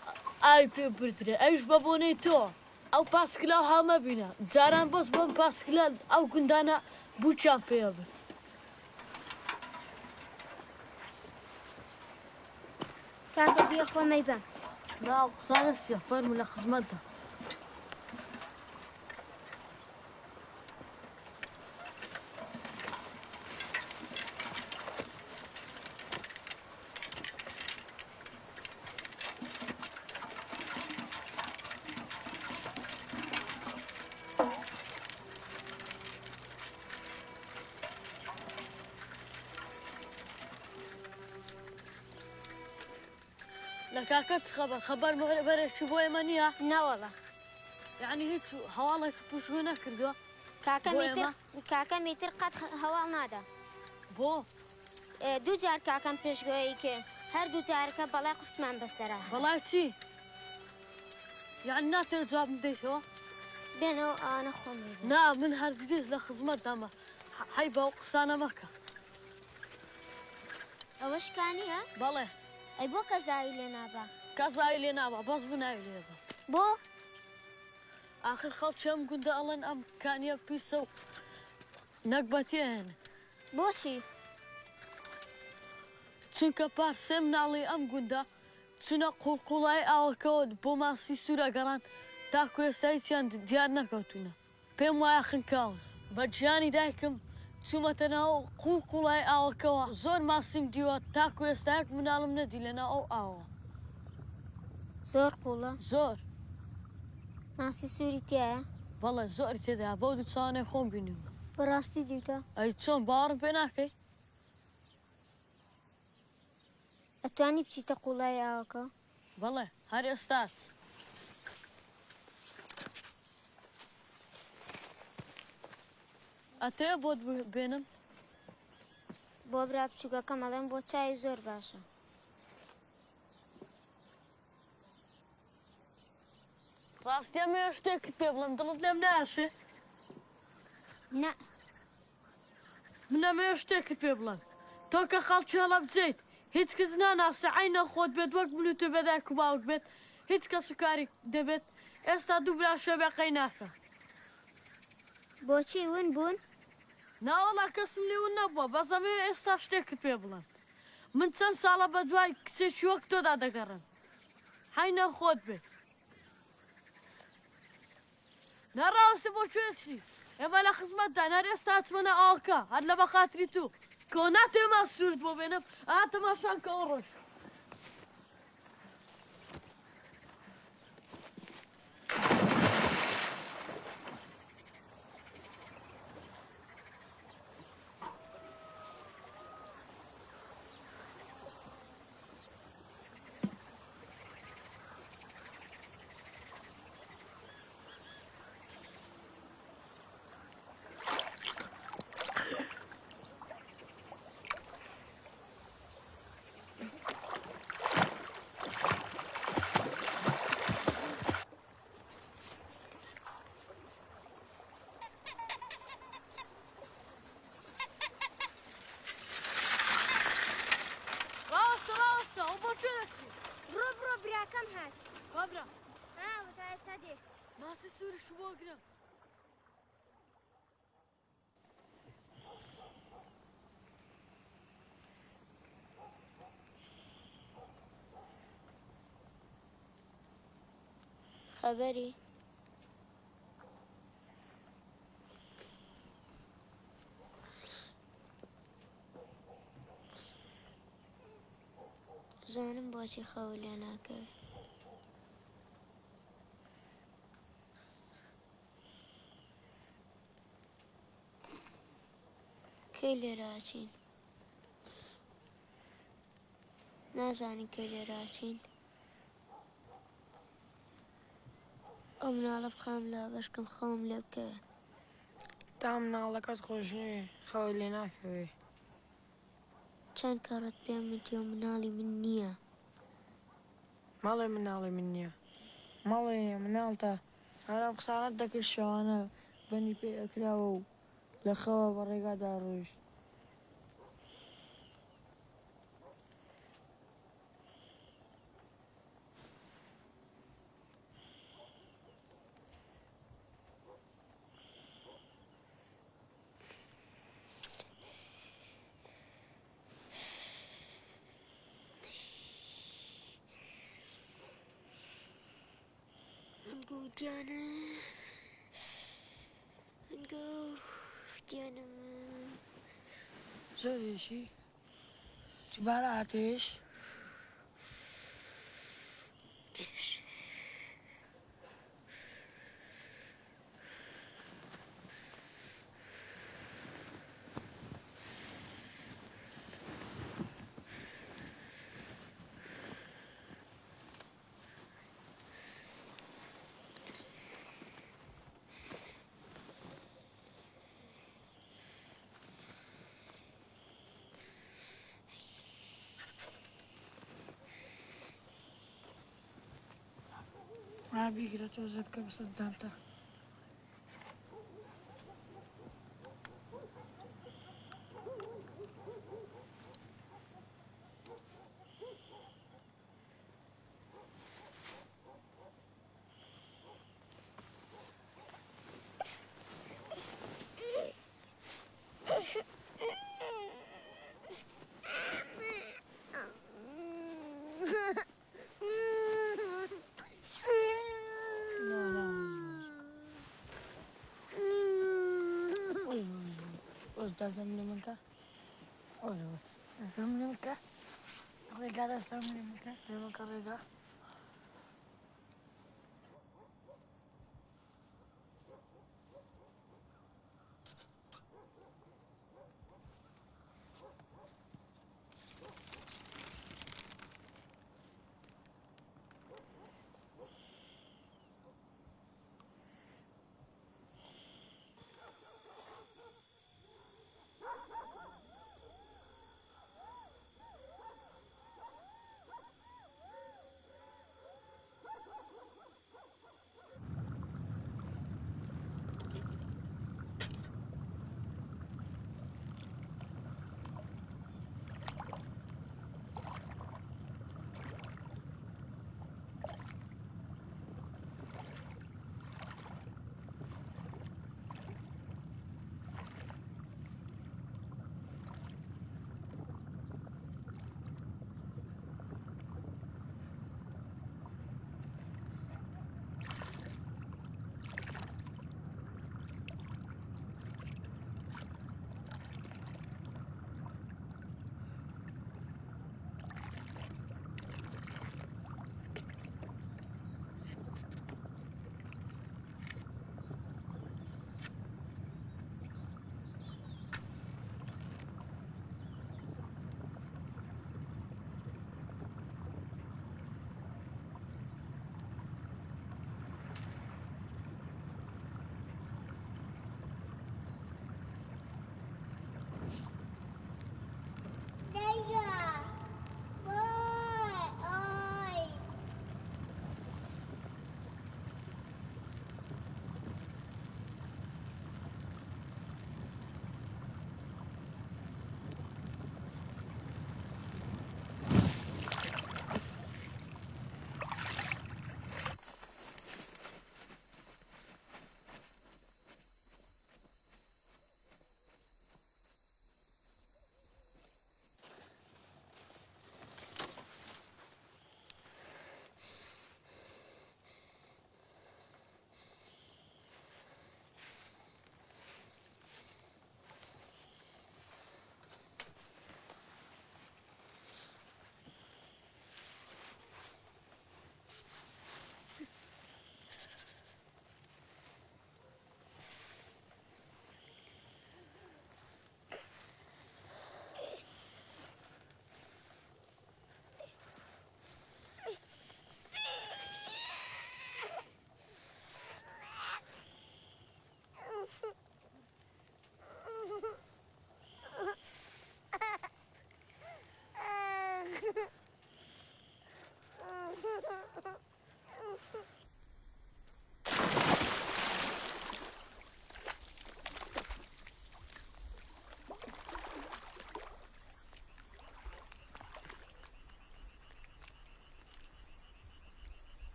ay pê birdire. Ew ji bebonê to. Ew paskila hame bîne. Caran bes ben paskila ew gundana bûçan pê bin. Kaka diye xwe meyben. Na, qisane siya, fermû li xizmet de. Li kaka çi xeber? Xeber bere çû bo ême niya? Ne wala. Yani hiç hewalek piştgû nekirdiwa? Kaka Bo mîtir, ême? Kaka mîtir qet he-, hewal nade. Bo? E, du car kakem piştgûyî ke, her du careke belay qurs men be sera. Belay çi? Yani na te cevap min deyt o? Ben o ana xwe mîtir. Na, min hergiz li xizmet de me. He-, heyba o qisane meke. Ew şikaniye? Belê. Ey bo kezayî lê nabe? Kezayî lê nabe, bes bi navê lê be. Bo? Axir xelk em gunda alen em kaniye pîs û nekbetiyê hene. Boçî? Çunke par sê minalî em gunda çûne qulqulayê aweke û bo masî sûre geran ta ku êsta hîç yan di-, diyar nekewtûne. Pêm waya xinka win. Be ciyanî daykim, çûmete nav qulqulayê aweke wa. Zor masîm dîwa, ta ku êsta yek minalim nedî li nav ew awa. Zor qul e. Zor. Masî sûrî tê ye? Belê, zorî tê de ye. Bo du çawanê xwe bînim. Bi rastî dîwte? Ey çon, bawerim pê nakey. Etwanî biçîte qulayê awaka? Belê, her êsta. Etê bo bênim. Bo bira biçûkeke me len bo çayê zor baş e. Rastî em ê ştêkî pê bilim, dilit lêm neaşe. Ne. Min em ê ştêkî pê bilim. To ke xalçî hela bicêt, hiç kes nenase, eyna xwe dibêt, wek min û tu bê dayk û bawk bêt, hiç kes û karî dibêt. Êsta du bira şebe qey nake. Boçî win bûn? Na wala, kesim lê win nebû. Bes em ê êsta ştêkî pê bilim. Min çend sala be duway kiçêkî wek to de degerim. Heyna xwe dibê. Ne rawestî bo çûyê çî? Ême li xizmet de, ne rêsta çimene awka, her li be xatirî tu. Ko ne têma sûrt bo bênim, a temaşan ke o roj. Babra. Ha, bu da Esedê. Masê sor şuwa gira. Xeberî. Zanim boçî xew lê nakeve. Kê lê re açîn? Nazanin kê lê re açîn. Ew minale bi xem la beşkim xewim lê bikeve. Tam minaleke dixweşinê xew lê nakeve. Çend kere pê min tiyo minalî min niye. Malê minalê min niye. Malê minal te. Erem xisane dekir şewane benî pê ekirawo û li xewa bi rêga de rûşt. Min got diyane. Min got diyane min. Zor yeşî. Cibara ateş. Ha, bigire, toze bike, bi seddan te. Oy, oy, oy. Oy, derdem limon ka. Oy, oy. Derdem limon ka. Rêga, derdem limon ka. Limon ka rêga.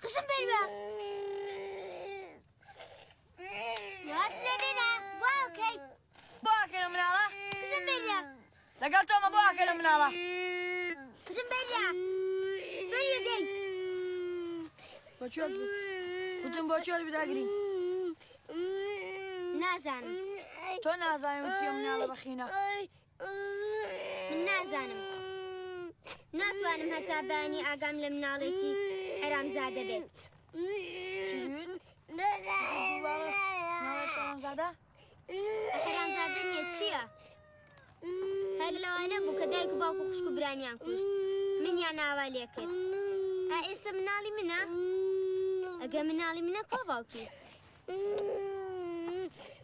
Qijim ber be. Yaz levêne. Bua key. Bua key minala. Qijim ber be. Legal toma bua key minala. Qijim ber be. Ber be dey. Boçol. Bütün boçol bir daha gireyim. Nazanim. To nazanim ki minala bakina. Min nazanim. Natwanim heta beyanî agam li minalekî heramzade bêt. Çi diyot? Minala heramzade? Heramzade niye çi ye? Her lewane bû ke dayik û bawk û xwişk û biraniyan kuşt. Min ya nava lê kir. Ha, êse minalî min e. Ege minalî min e, ko bawkî?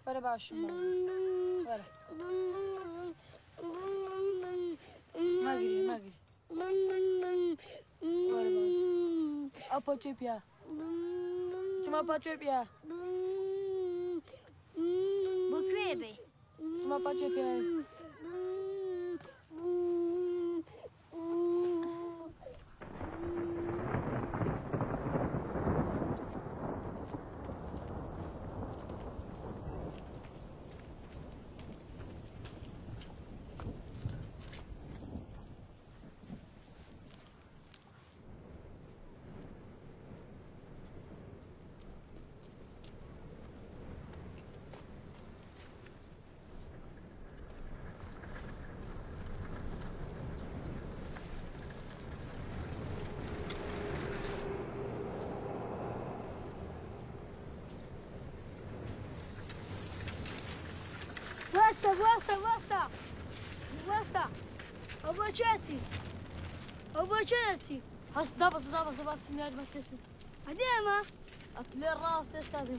Were başım. Were. Magiri, magiri. Were başım. Apa çöp ya. Tüm apa çöp ya. Bu köye bey. Tüm apa çöp ya. Wasta, wasta, wasta. Wasta. Abo çesi. Abo çesi. Has, da bas, da bas, da bas, ne bas. Hadi ama. Atılır rahatsız tabii bu.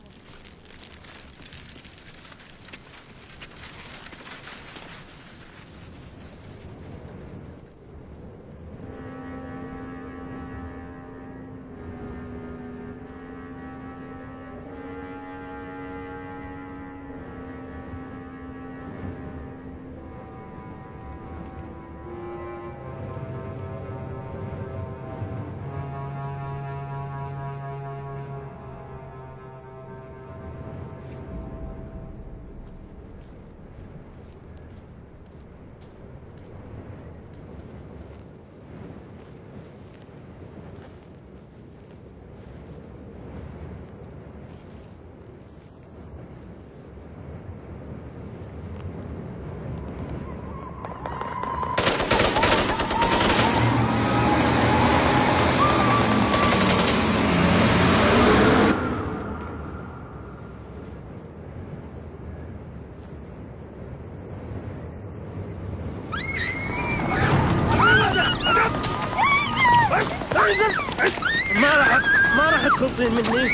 ما راح، ما راح تخلصين مني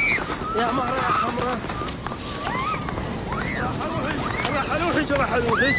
يا مرة يا حمرا. راح اروحك، راح اروحك، راح اروحك.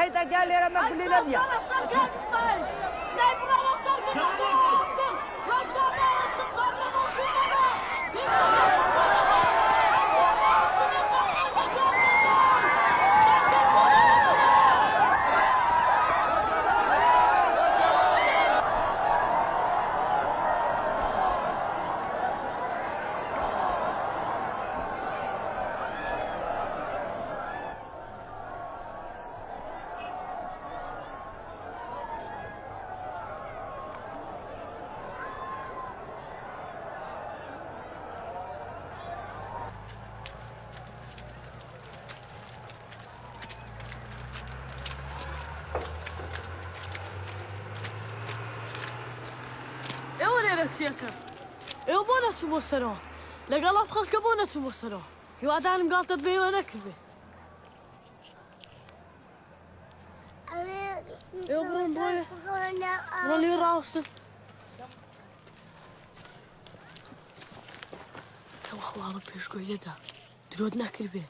Ey de gel lêre me gulî neviya. Ew lêre çi yeke? Ew bo neçû bo sero? Legel ev xelke bo neçû bo sero? Hiwadarım galtet bê we nekiribê. Ew birin boye. Buna lê rawştin. Ew hewara pêşgoyê de. Dirot nekiribê.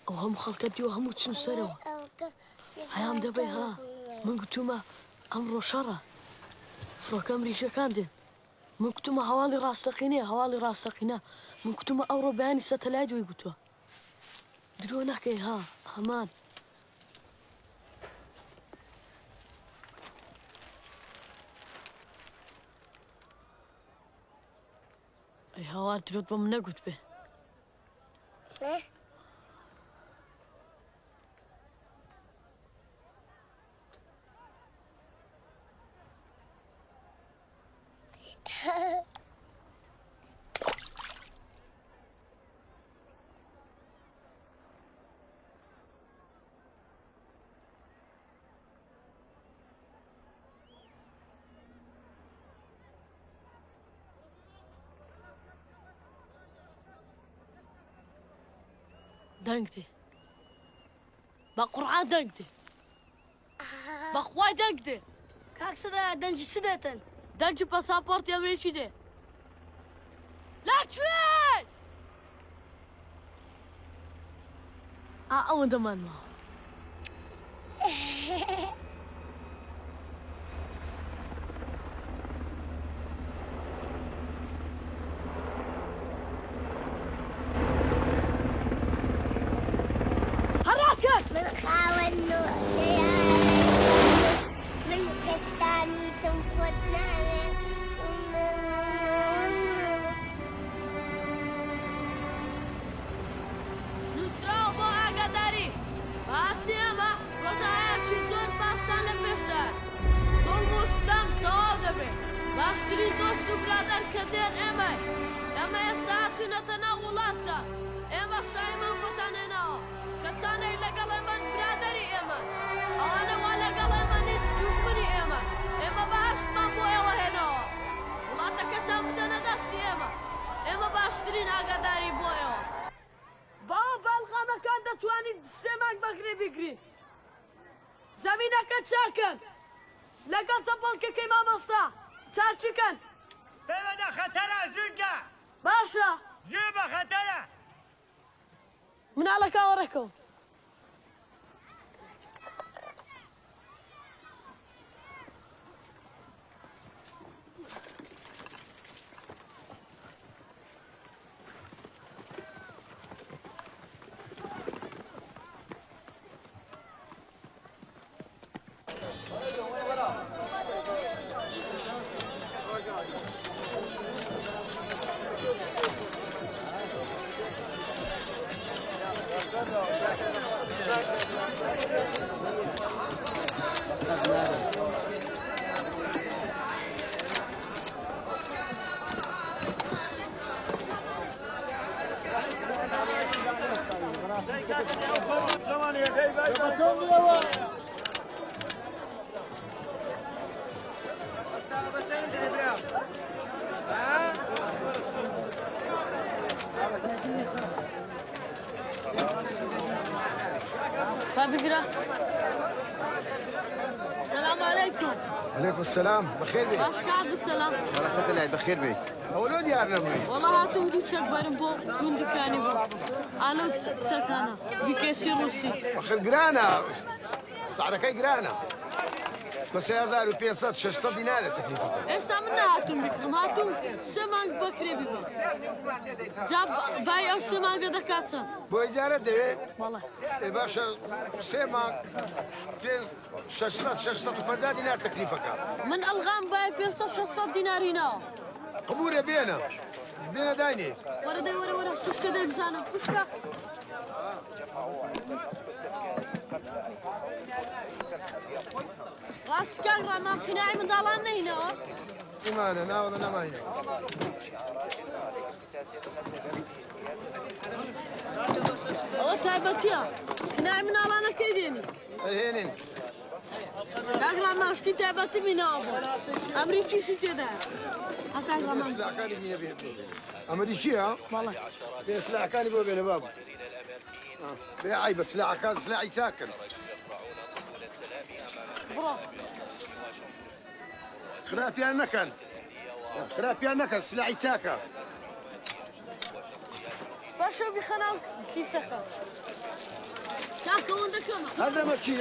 Ew hemû xelke diyo hemû çûn ser ew. Heyam de bê ha. Min gotûme emro şer e. Firoke mirîşekan dê. Min gotûme hewalî rasteqîne, hewalî rasteqîne. Min gotûme ewro beyanî satelayt wî goto. Diro neke ha, heman. Ey hawar, diro bo min negotibê. Ne? Deng de. Ba Qur'an deng de. Ba Xway deng de. Kak Seda, deng ji çi detin? Deng ji pasaportê Amerîkî de. Laçûn! A, ew diman ma. Heraket! Min xawen no. Min kestanî tim xwet nane. Nusra bo agadarî. Bi hatinê me roja heyekî zor baştan li pêş de. Zolm û sitem tewal dibe. Baştirîn dost û birader kedên ê me. Em ê êsta hatûne te nav welat de. Ê me şahî me xwetanê nao. Kesanê legel ê me biraderî ê me. Ewane wa legel ê me nîn dujminî ê me. Ê me behişt me bo ê we hênao. Welateke tam bidene destî ê me. Ê me baştirîn agadarî bo ê we. Bawo balxanekan de twanî sê meng bexrê bigirî. Zemîneke çakin. Legel te polkekê mamosta. Çaçikin. Peyve de xeter e, zû ke. Baş e. Zû be xeter e. Min aleka oreko. Xwe bigire. Selam aleykum. Aleykum selam. Bi xêr bî. Baş, ka Abdulselam. Wela setelay, bi xêr bî. Ewlo diyar nebûyî. Wela hatim du çek berim bo gund dikanî bo. Alo çekana. Bi kesî Rûsî. Axir giran e. سعرەکەی گرانە. بە سێ هەزار و پێنج سەد، شەش سەد دینارە تەکلیفەکە. ئێستا من نەهاتووم بیکڕم، هاتووم سێ مانگ بەکرێ بیبم. جا بای ئەو سێ مانگە دەکات چەند؟ بۆ ئیجارە دەوێ؟ وەڵا. ئێ باشە، سێ مانگ، پێنج، شەش سەد، شەش سەد و پەنجا دینار تەکلیفەکە. من ئەلغام بای پێنج سەد، شەش سەد دینار هیناوە. قبورە بێنە. بێنە داینێ. وەرە دەی، وەرە، وەرە. خوشکە دەی بزانم. خوشکە. ڕاست کاک ڕامان، قیناعی منداڵان نەینەوە؟ ئیمانە، ناوەڵە نەماینەوە. ئەوە تایبەتیە. قیناعی مناڵانە کەی دێنی؟ ئەهێنین. کاک ڕامان، شتی تایبەتی مینەوە بوو. ئەمری چیشی تێدا؟ ها کاک ڕامان. سلاکانی بینە بێ. ئەمری چییە؟ وەڵا. بێ سلاکانی بۆ بێنە بابە. بێ عیبە، سلاحەکان سلاحی چاکن. بڕۆ. خراپیان نەکەن. خراپیان نەکەن، سلاحی چاکە. باشە بیخە ناو کیسەکە. چاکە ئەوەندە کەمە. هەر دەمە چی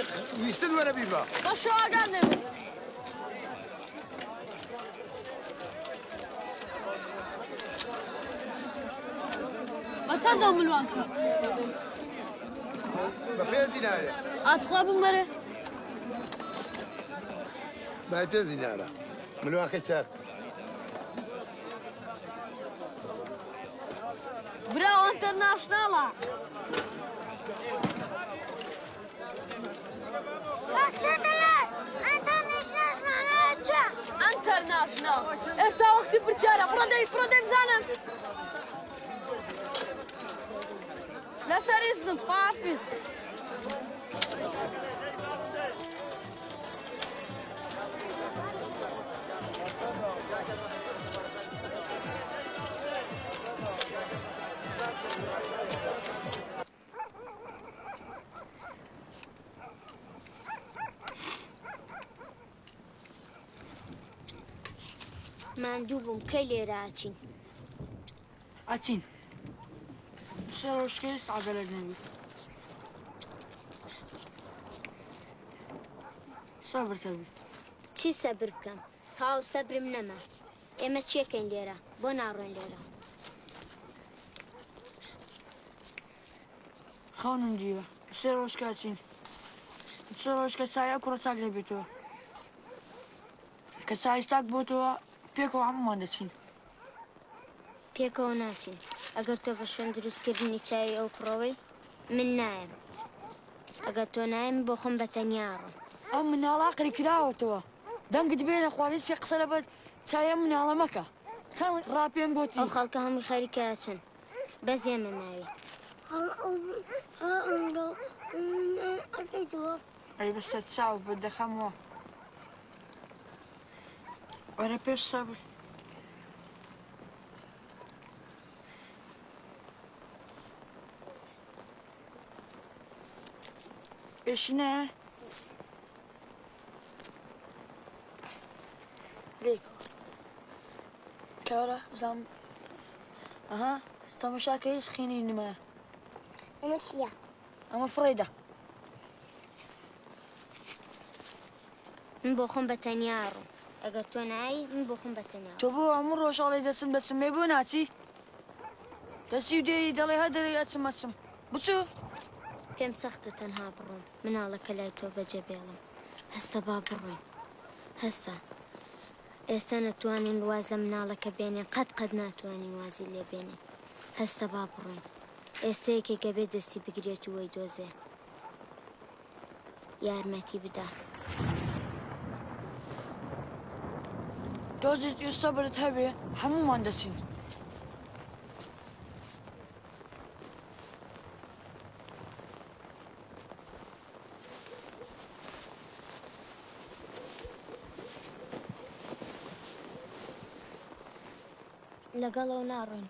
ویستن وەرە بیبە. باشە ئاگان نەبێت. بە چەندە ملوان کە؟ بە پێنج دینارێ. ئاتخوا بمەرێ. بای پێنج دینارە. ملوانکەی چاک. برا ئەنتەرناشناڵە. کاک سەدەلار، ئەنتەرناشناش مەعنایە چییە؟ ئەنتەرناشناڵ. ئێستا وەختی پرسیارە. بڕۆ دەی، بڕۆ دەی بزانم. لەسەر ئیزنت، خواحافیز. ماندوو بووم، کەی لێرە ئەچین؟ ئەچین. سێ ڕۆژ کەی سەعاتەلەک نەبی. سەبر تەبی. چی سەبر بکەم؟ تاو سەبرم نەما. ئێمە چیەکەین لێرە؟ بۆ ناڕۆین لێرە؟ خەونم دیوە. سێ ڕۆژ کە ئەچین. سێ ڕۆژ کە چای ئەو کوڕە چاک دەبێتەوە. کە چای چاک بۆتەوە، پێکەوە هەموومان دەچین. پێکەوە ناچین. ئەگەر تۆ بە شوێن دروستکردنی چای ئەو کوڕەوەی، من نایەم. ئەگەر تۆ نایەم، بۆ خۆم بە تەنیا ئەڕۆم. ئەم مناڵە عەقڵی کراوەتەوە. دەنگت بێنە خوارێ سێ قسە لەبەر چای ئەم مناڵە مەکە. چەند ڕا پێم گۆتی. ئەو خەڵکە هەمووی خەریکە ئەچن. بەس ئێمە ماوین. خەڵ ئەو، خەڵ ئەمڕۆ، ئەکەیتەوە. ئەی بە سەرچاو بە دەخەمەوە. وەرە پێش سەبر. پێشینە. لێک. کارە، بزانم. ئەها، تەمەشا کە هیچ خینی نمە. ئەمە چییە؟ ئەمە فڕێدە. من بۆ خۆم بە تەنیا ئەڕۆم. ئەگەر تۆ نایی، من بۆ خۆم بە تەنیا ئەڕۆم. تۆ بۆ هەموو ڕۆژ ئەڵێ دەچم، دەچم، مێ بۆ ناچی؟ دەچی و دێی دەڵێ هەر دەرێ ئەچم، ئەچم. بچوو. پێم سەختە تەنها بڕۆم. مناڵەکە لای تۆ بەجێ بێڵم. هەستە با بڕۆین. هەستە. ئێستا نەتوانین واز لە مناڵەکە بێنین. قەت قەت ناتوانین وازی لێ بێنین. هەستە با بڕۆین. ئێستا یەکێکە بێ دەستی بگرێت و وەی دۆزێ. یارمەتی بدا. دۆزێکی سەبرت هەبێ، هەموومان دەچین. لەگەڵەوە ناڕۆین.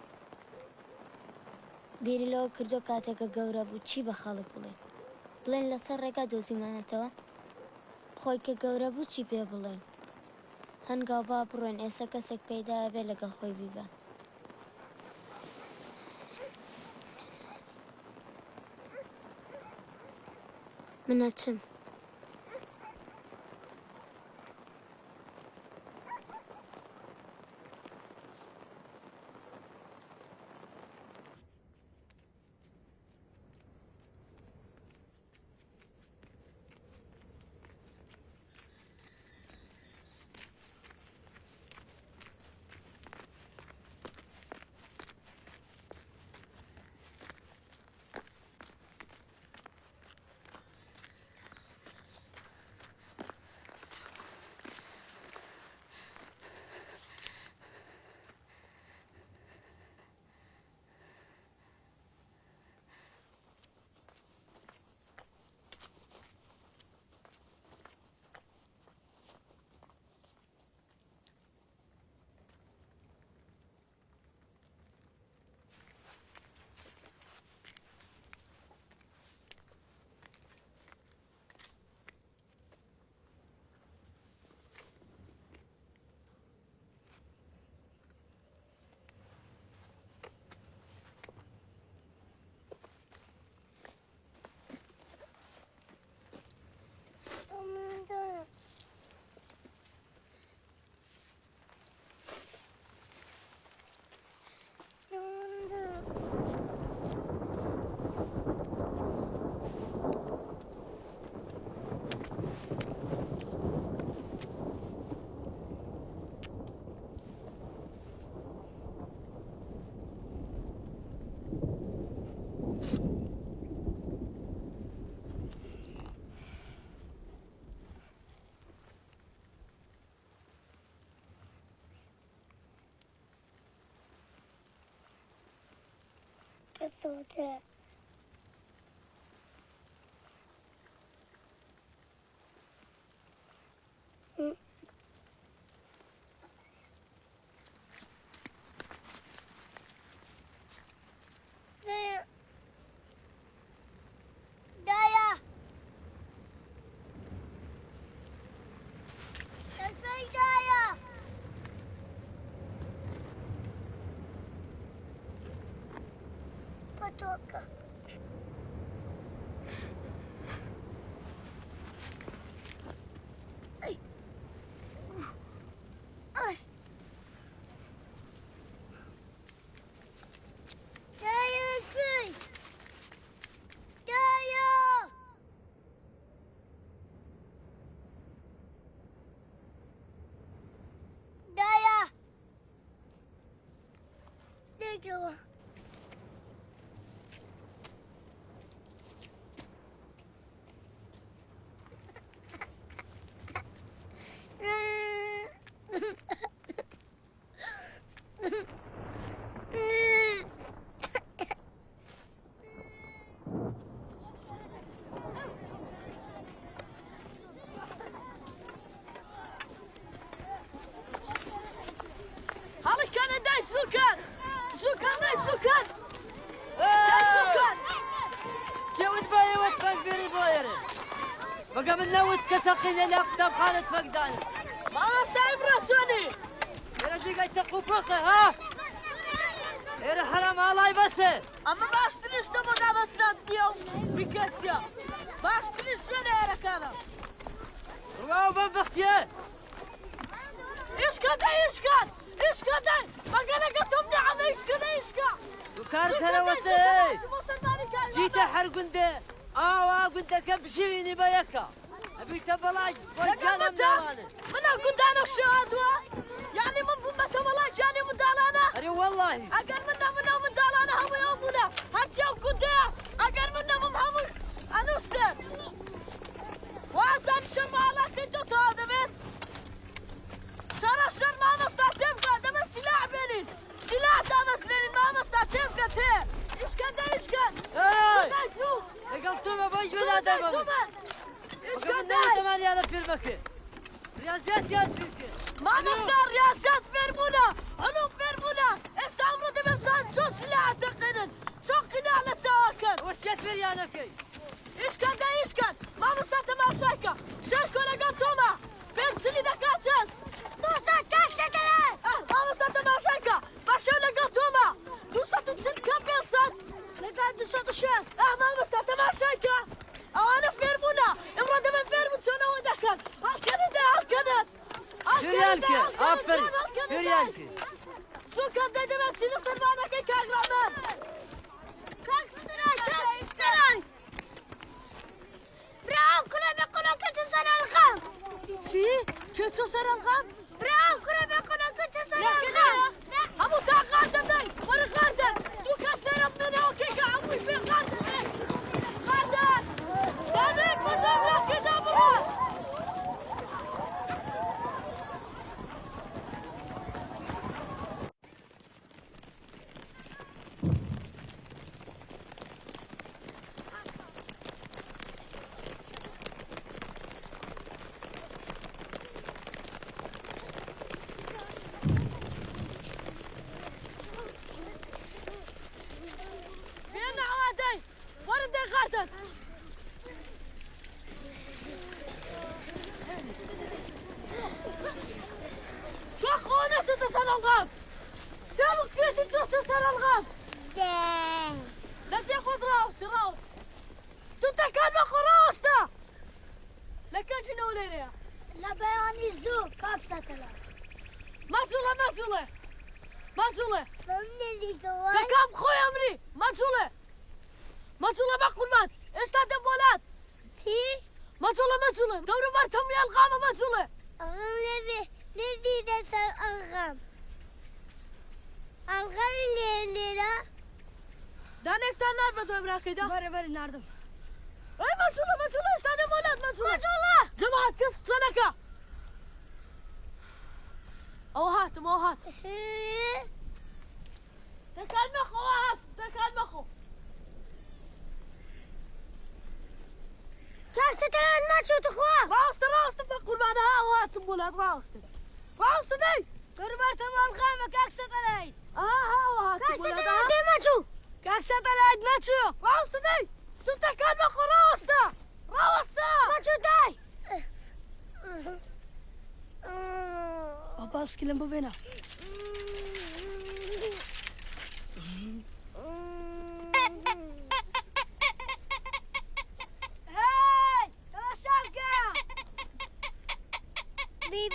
بیری لەوە کردووە کاتێکە گەورە بوو چی بە خەڵک بڵێن؟ بڵێن لەسەر ڕێگا دۆزیمانەتەوە؟ خۆی کە گەورە بوو چی پێ بڵێن؟ هەنگاو با بڕۆین، ئێستا کەسێک پەیدا ئەبێ لەگەڵ خۆی بیبا. من ئەچم. Sote. Daya. Daya. Patoka. Ay. Ay. Daya, daya. Daya. Halıkane day sukan! Sukan day sukan! Day sukan! Çewit bayê wet fek biri boyere. Baka min newit kesa qîle la qutabxane tfek dani. Mamosta Îbra çonî? Êre jî gay te qûpiqe, ha? Êre heram alay bes e. Ama baştir işte bu da besnat diye bir kes ya. Baştir işte ne yere kadar? Ruwa ben bixtiye. Îşka de îşka. Îşka de. Bak hele götüm ne ama îşka de îşka. Tu kar tere wese hey. Çî te her gunde. Awa gundeke bişîvînî be yeka. Ebî te belay, vay canım nalane. Mina gundana şu adwa. Yani min bû me te belay canê min dalana. Erê wellahî. Eger min ne, min ne, min dalana hemû ew bûne. Her çi ew gunde. Eger min ne, min hemû enûste. Wa sen şerma ala kê to ta dibin. Şara şer mamosta tevka dibin silah benin. Silah daveslênin mamosta tevka te. Îşkende îşken. Hey! Gundaysu. Legal tu me bay gula debim. Gundaysu me. Bakın ne zaman yana firmakı. Riyaziyat yaz firmakı. Mamosta riyaziyat fermuna. Anok fermuna. Esta emro dibin sen çok silah teqinin. Çok kinale çawakin. O çefir yanakı. Îşkende îşken. Mamosta temaşayka. Şer kolega Toma. Pênc çilî dekatin. Du sed kek sedere. Eh, mamosta temaşayka. Başe lega Toma. Du sed û çil ke pênc sed. Lega du sed û şêst. Eh, mamosta temaşayka. Ewane fêrbûna. Îmro de min fêrbûn çona we dekin. Halkene de halkene. Halkene de, halkene, aferin. Halkene de. Şûkan de de min çilî servaneke kek ramen. Kek stira, kek stira. Bravo, kura be kura keço ser alxam. Çi? Keço ser alxam? Bravo, kura be kura keço ser alxam. Hemû ta qardin dey. Xwar qardin. Tu kes ne yaptın, o keke hemû pê qardin dey. Qardin. Danik, bu da bırak, bu da bırak. Bêne awa dey. Werin dê xertin. Çax xone çûte ser alxam. Çabuk kêtin çûte ser alxam. Deng. Destê xwe rawst, rawst. Tu tekan me xwe rawsta. Leke cî ne olêre ya. La beyanî zû, kak Satela. Mazûle, mazûle. Mazûle. Tekan xwe emrî. Mazûle. Mazûle be qurban. Êsta de welat. Çi? Mazûle, mazûle. Dewre var temî alxame mazûle. Axam lê vê, lê dîde ser axam. Axam lê lê ra. Danek ta nar be dewre kê da. Bere, bere, nardim. Ey mazûle, mazûle, êsta de welat, mazûle. Mazûle. Cemaat kes çeneka. Ew hatim, ew hat. Hı. Tekan me xwe hat, tekan me xwe. Satelayt maço tu xwe. Rast e, rast e, be qurbana, ha, o hatim welat, rast e. Rast e, dey. Kurban te mal xame, kak Satelayt. Aha, ha, o hatim welat, ha. Kak Satelayt, dey maço. Kak Satelayt maço. Rast e, dey. Tu te kar be xwe, rast e. Raweste! Maço, dey! Baba, ez kilim bibêne. Hey! Temaşa bike! Bîp,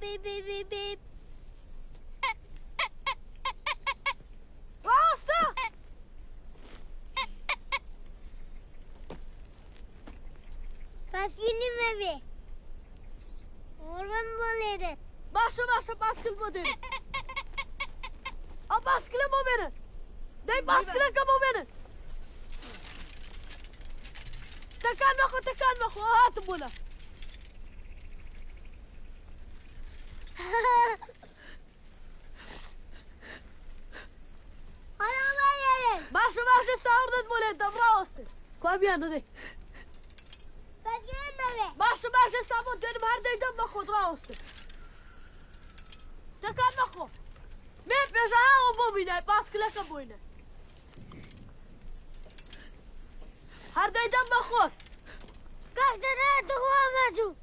bîp, bîp. Raweste! Paskilî me bê. Orman bolêrin. Baş e, baş e, paskil bo dêrin. A paskile bo bêrin. Dey paskileke bo bêrin. Tekan mexwe, tekan mexwe. Hatim bola. Baş e, baş e, sağır da bolê, devra oste. Kuabiyan de. Baş e, baş e, sabot dedim, her dey dem xwe devra oste. Tekan mexwe. Me pêja ha o bobîne, paskileke boyne. Her dey dem xwe. Kak dere, tu xwe mecû.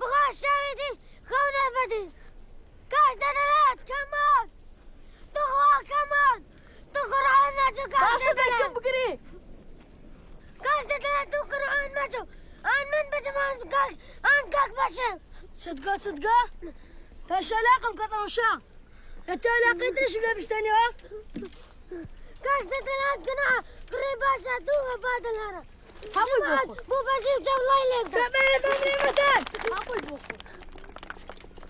Bixwe şevê dî xew nebedî. Kak Satelayt, come on! Tu xwe, come on! Tu Qur'an naço, Kak Satelayt. Baş e, bêkim bigirî. Kak Satelayt, tu Qur'an naço. An min bicim, an kak, an kak baş e. Sidga, sidga. Te şelaqim ke temaşa. Ya te elaqê dirêj bile bişteniya. Kak Satelayt, gina kurê baş e, tu xwe badilere. Hemû bo xwe. Bu bejî cewlayê lê bide. Seberê memrê min de. Hemû bo xwe.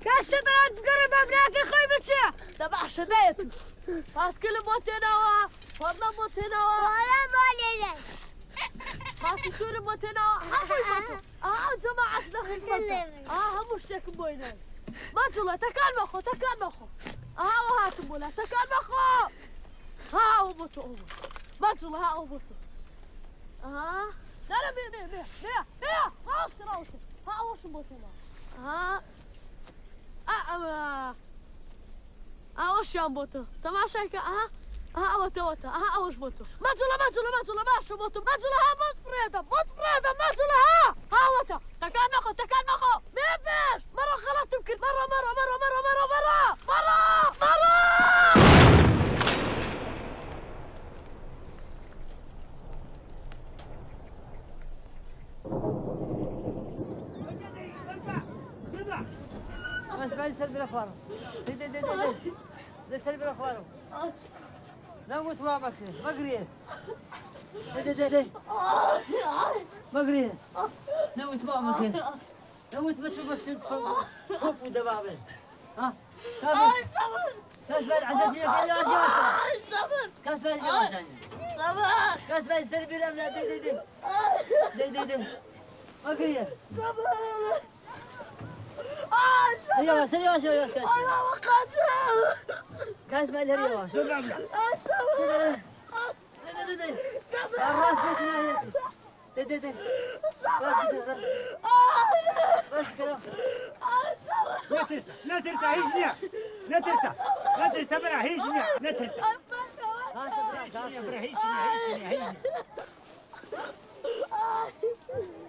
Kes seberat bigere memreyekê xwe biçe. Te behşe de ye tu. Paskili bo tênawa, parla bo tênawa. Wala bo lê de. Paskili bo tênawa, hemû bo xwe. Aha, cemaat ne xizmet de. Aha, hemû ştek boyne. Macula, tekan me xwe, tekan me xwe. Aha, o hatim bola, tekan me xwe. Ha, o bo tu, o bo. Macula, ha, o bo tu. Aha. Nere, bê, bê, bê, bê, bê. Rast, rast. Ha, o şun bo tu. Aha. A, a, a. Aha, o şan bo tu. Temaşa ke, aha. Aha, o te, o te. Aha, o ş bo tu. Macula, macula, macula, ma şun bo tu. Macula, ha, bot freda, bot freda, macula, ha. Ha, o te. Tekan me xwe, tekan me xwe. Bê beş. Mero xelat tu kir. Mero, mero, mero. Bes, bes, ser bira xwar. De, de, de, de, de. De ser bira xwar. Ne mutwa bakın. Magriye. De, de, de, de. Magriye. Ne mutwa bakın. Ewit biçû biçû top, top û deva be. Ha? Tabii. Ay, sabır. Kes ver, Ezetiye gel yavaş yavaş. Ay, sabır. Kes ver yavaş yavaş. Sabır. Kes ver, seni bir emre, de, de, de. De, de, de. Bak iyi. Sabır. Ay, sabır. Yavaş, yavaş, yavaş, kes. Ay, baba, kaçın. Kes ver, yavaş. Dur lan. Ay, sabır. De, de, de. De, de, de, de. Sabır. Arras etme. De, de, de. Bak, de, de. Bak, de. Ne tirsa, ne tirsa, hiç niye. Ne tirsa, ne tirsa, bira, hiç niye, ne tirsa. Hiç niye, bira, hiç niye, hiç niye, hiç niye.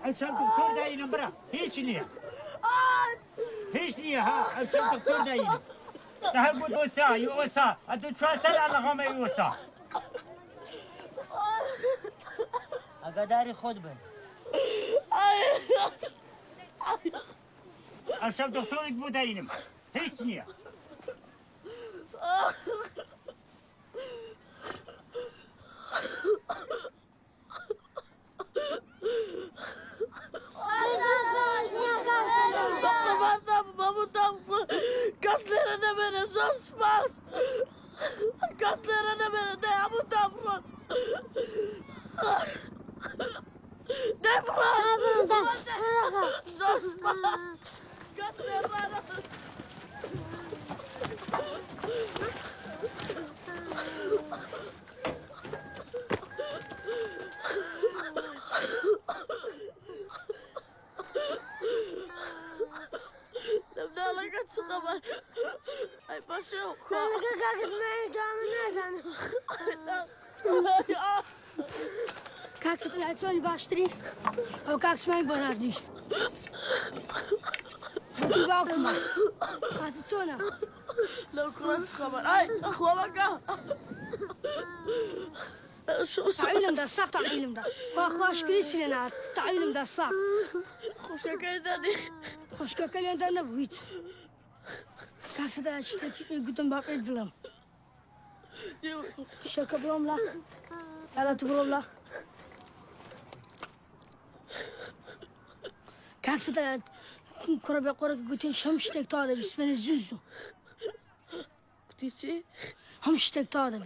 Ev şev doktor dayînim, bira, hiç niye. Hiç niye, ha, ev şev doktor dayînim. Daha bu dosa, yosa, a tu çuwa ser Allah'a me yosa. Agadarî xwe dibe. Ev şev doktorek bû deynim. Hiç niye. Qurban da mamutam, kes lêre nemêne, zor spas. Kes lêre nemêne, de hemû da birin. De birin. Zor spas. Kes lêre nemêne. Xwe. Xwe. Kak Îsmaîl camî nazanim. Kak Sitlaî çolî baştirî. Ew Kak Îsmaîl Bonardî. Gotî bak ma. Qatî çona? Lew kura çi xeber? Ay, xwe veke. Şu, şu. Tahwîlim de sax, tahwîlim de. Xwe, xwe şikirî çilê na, tahwîlim de sax. Xweşkeke de dî. Xweşkeke lê de nebû hiç. Kak Sitlaî tiştekî gutim bapê dilim. Şeke birom la. Ela tu birom la. Kak Sitlaî kura be kura gotin şem ştek ta de bismene zû zû. Gotî çi? Him ştek ta de be.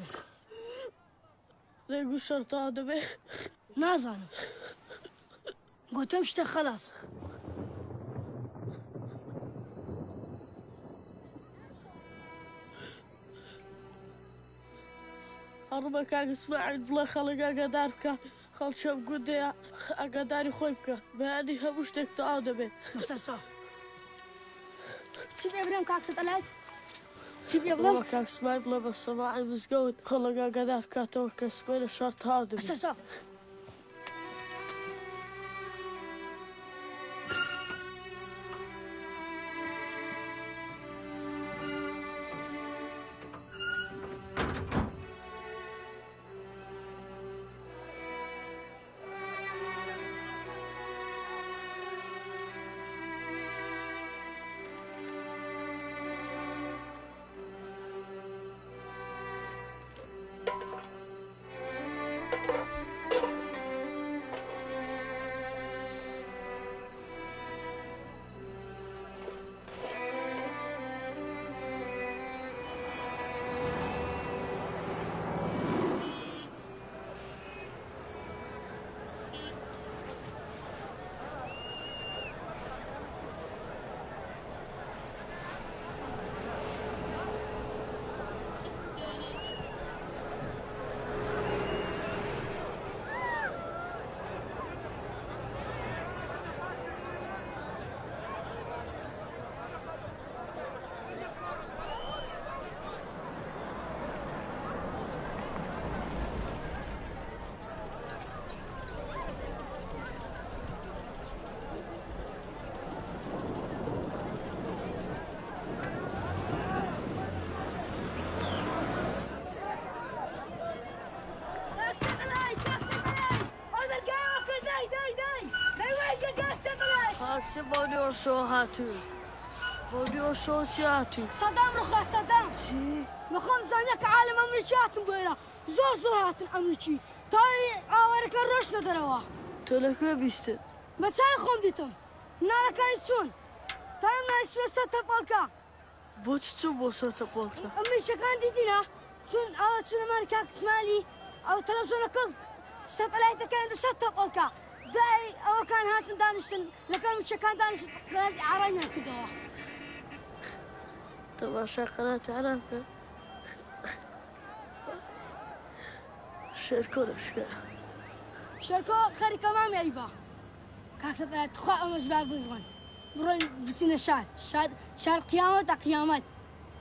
Rêk û şer ta de be. Nazanim. Gotim işte xelas. Herim e Kak Îsmaîl, bila xelk agahedar bike. Xelk çem gundê agahdarî xwe bike. Bi henî hemû ştek tihal dibe. Mesela çi? Çi bê birem Kak Sitlaî? Çi bê birem? Wala Kak Îsmaîl, bila bi sema mizgewt xelk agahedar bike, te weke sibê şer tihal dibe. Mesela çi? Qarşî Mourinho hatû. Mourinho çi hatû? Saddam rûxa, Saddam. Çi? Mixwam zanî ke alem Amerîkî hatin bûyera. Zor zor hatin Amerîkî. Tayê awareke roşne derewa. Tu li ku bîstin? Me çayê xwe dîtin. Nalekayî çûn. Tayê me îşte ser tepalka. Bo çi çû bo ser tepalka? Em îşekan dîtîne. Çûn ew çûn Amerîka Îsmaîlî. Ew televizyoneke satelayteke ên ser tepalka. Dayê ew kan hatin daniştin. Leke em îşekan daniştin. Qenatî Arabî me kirdewa. Temaşa Qenatî Arabî. Şêrko reşke. Şêrko xerîka mamê eyba. Kak Sitlaî, tu xwe em ji ber bigirin. Birin bisîne şer. Şer, şer qiyamet e, qiyamet.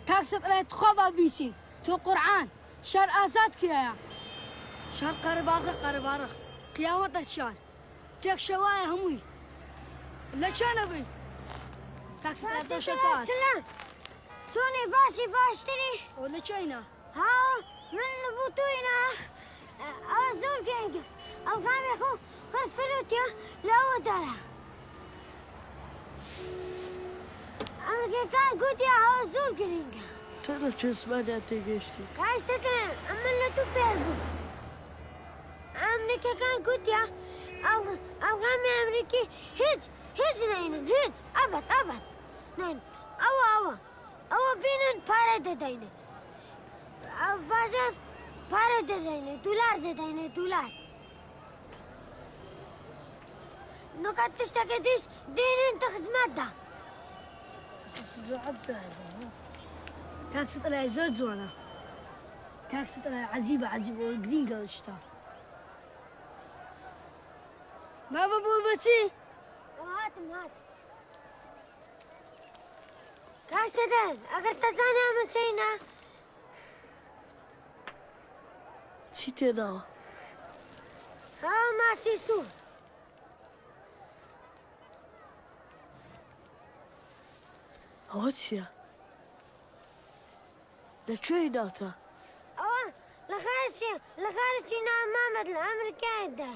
Kak Sitlaî, tu xwe ba bîsîn. Tu Qur'an. Şer azad kiraya. Şer qerebarix, qerebarix. Qiyamet e şer. Tek şewaye hemûyî. Leçe nebin. Kak Sitlaî, tu şer kat. Selam. Çonê başî baştirî? O leçeyna. Ha, min li bo tu îna. Ew zor girîng e. Ew xemê xwe xir firotiya li ew dara. Amerîkan gotiya ew zor girîng e. Te li çi zimanê tê gihiştî? Kay sekinê, em min li tu fêr bû. Amerîkan gotiya ew, ew xemê Amerîkî hiç, hiç neynin, hiç. Ebed, ebed. Neynin. Ew, ew. Ew bînin pare dideyne. Ew bajar pare dideyne, dolar dideyne, dolar. Nuka tiştekê dîş dînin di xizmet de. Kak Sitlaî zor ciwan e. Kak Sitlaî ecîb e, ecîb û girîng e tişta. Baba, bû bi çi? Hatim, hat. Kak Seder, eger te zaniya min çêyî ne. Çi têna? Ha, masî sor. Ewa çi ye? De çi ye nata? Ewa li xariçê, li xariçê na Mamed li Amerîkayê de.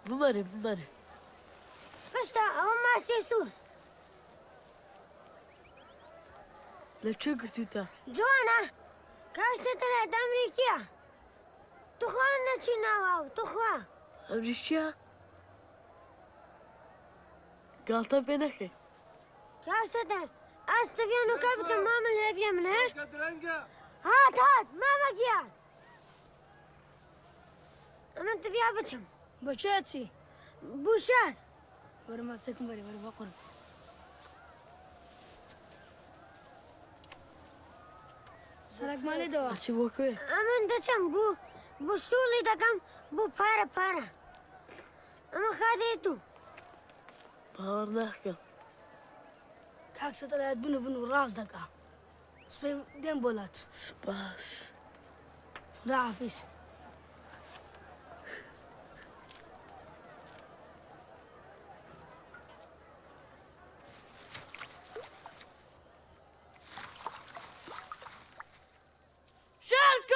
Bimere, bimere. Pişta ewa masî sor. Li çi girtî te? Ciwana, Kak Seder, te Amerîkî ye. Tu xwe neçî nava, tu xwe. Amerîkî ye? Galta pê neke. Kak Seder, ez tiviya nûke biçim, ma min hêviya min e. Hat, hat, ma vegiya. Em tiviya biçim. Bo çi çî? Bo şer. Were ma sekin were, were, were. Serek malê de wa. Açı bakıyor. Em diçim bo, bo şûlî dekim, bo pere pere. Em xadê tu. Bawer nakim. Kak Seder, ez bûne bûne rast dika. Spê dêm bolat. Spas. Xuda hafiz. Şerko!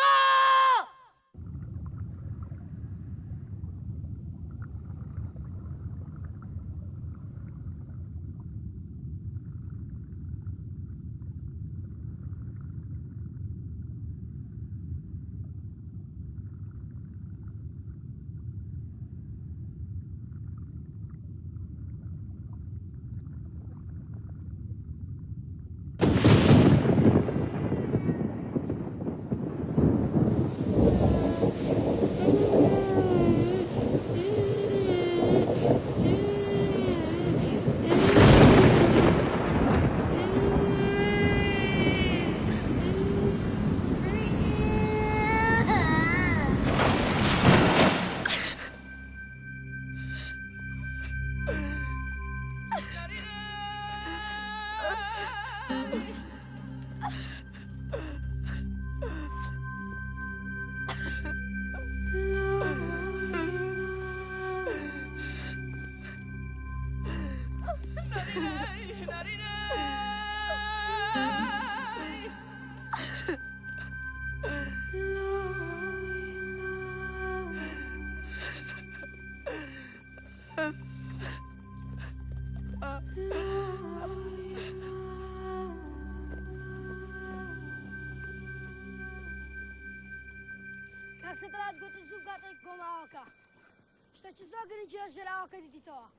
Kak Seder hat gotin zû gatê koma awaka. Ji te çi zor giring çi ye ji awaka dîtî te wa.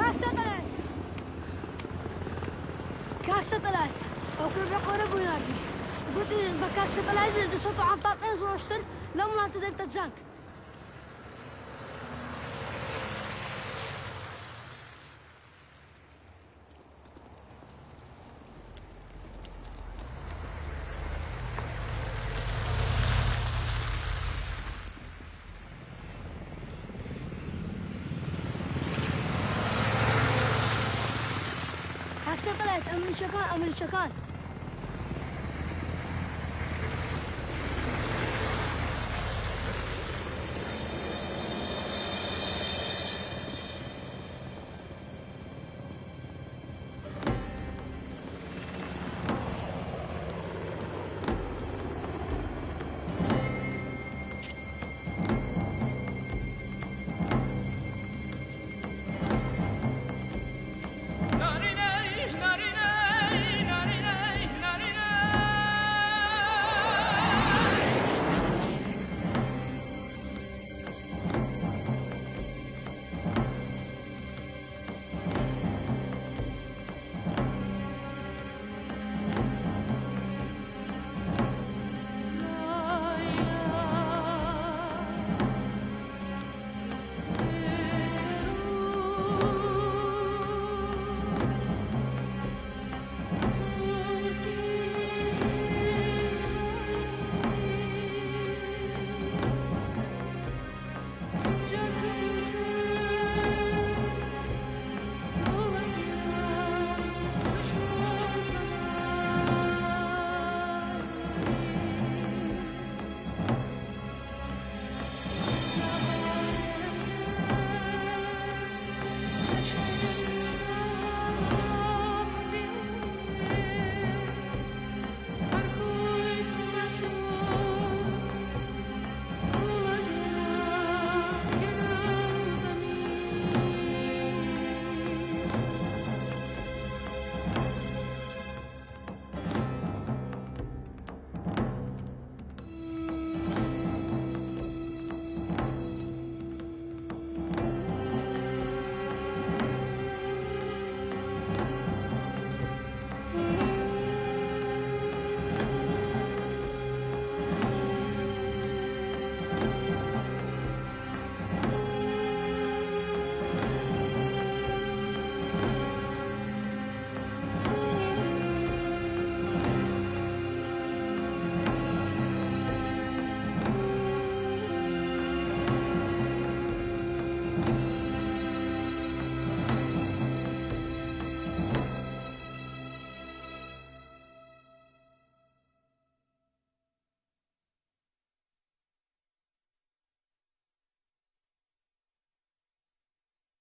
Kak Satelayt! Kak Satelayt! Ew kirbê xwe re bûyî nardî. Gotin, bi Kak Satelayt re du sed û hevdeh pênc roj tir lem welatê de bite ceng. Kak Satelayt, Emerîkekan, Emerîkekan.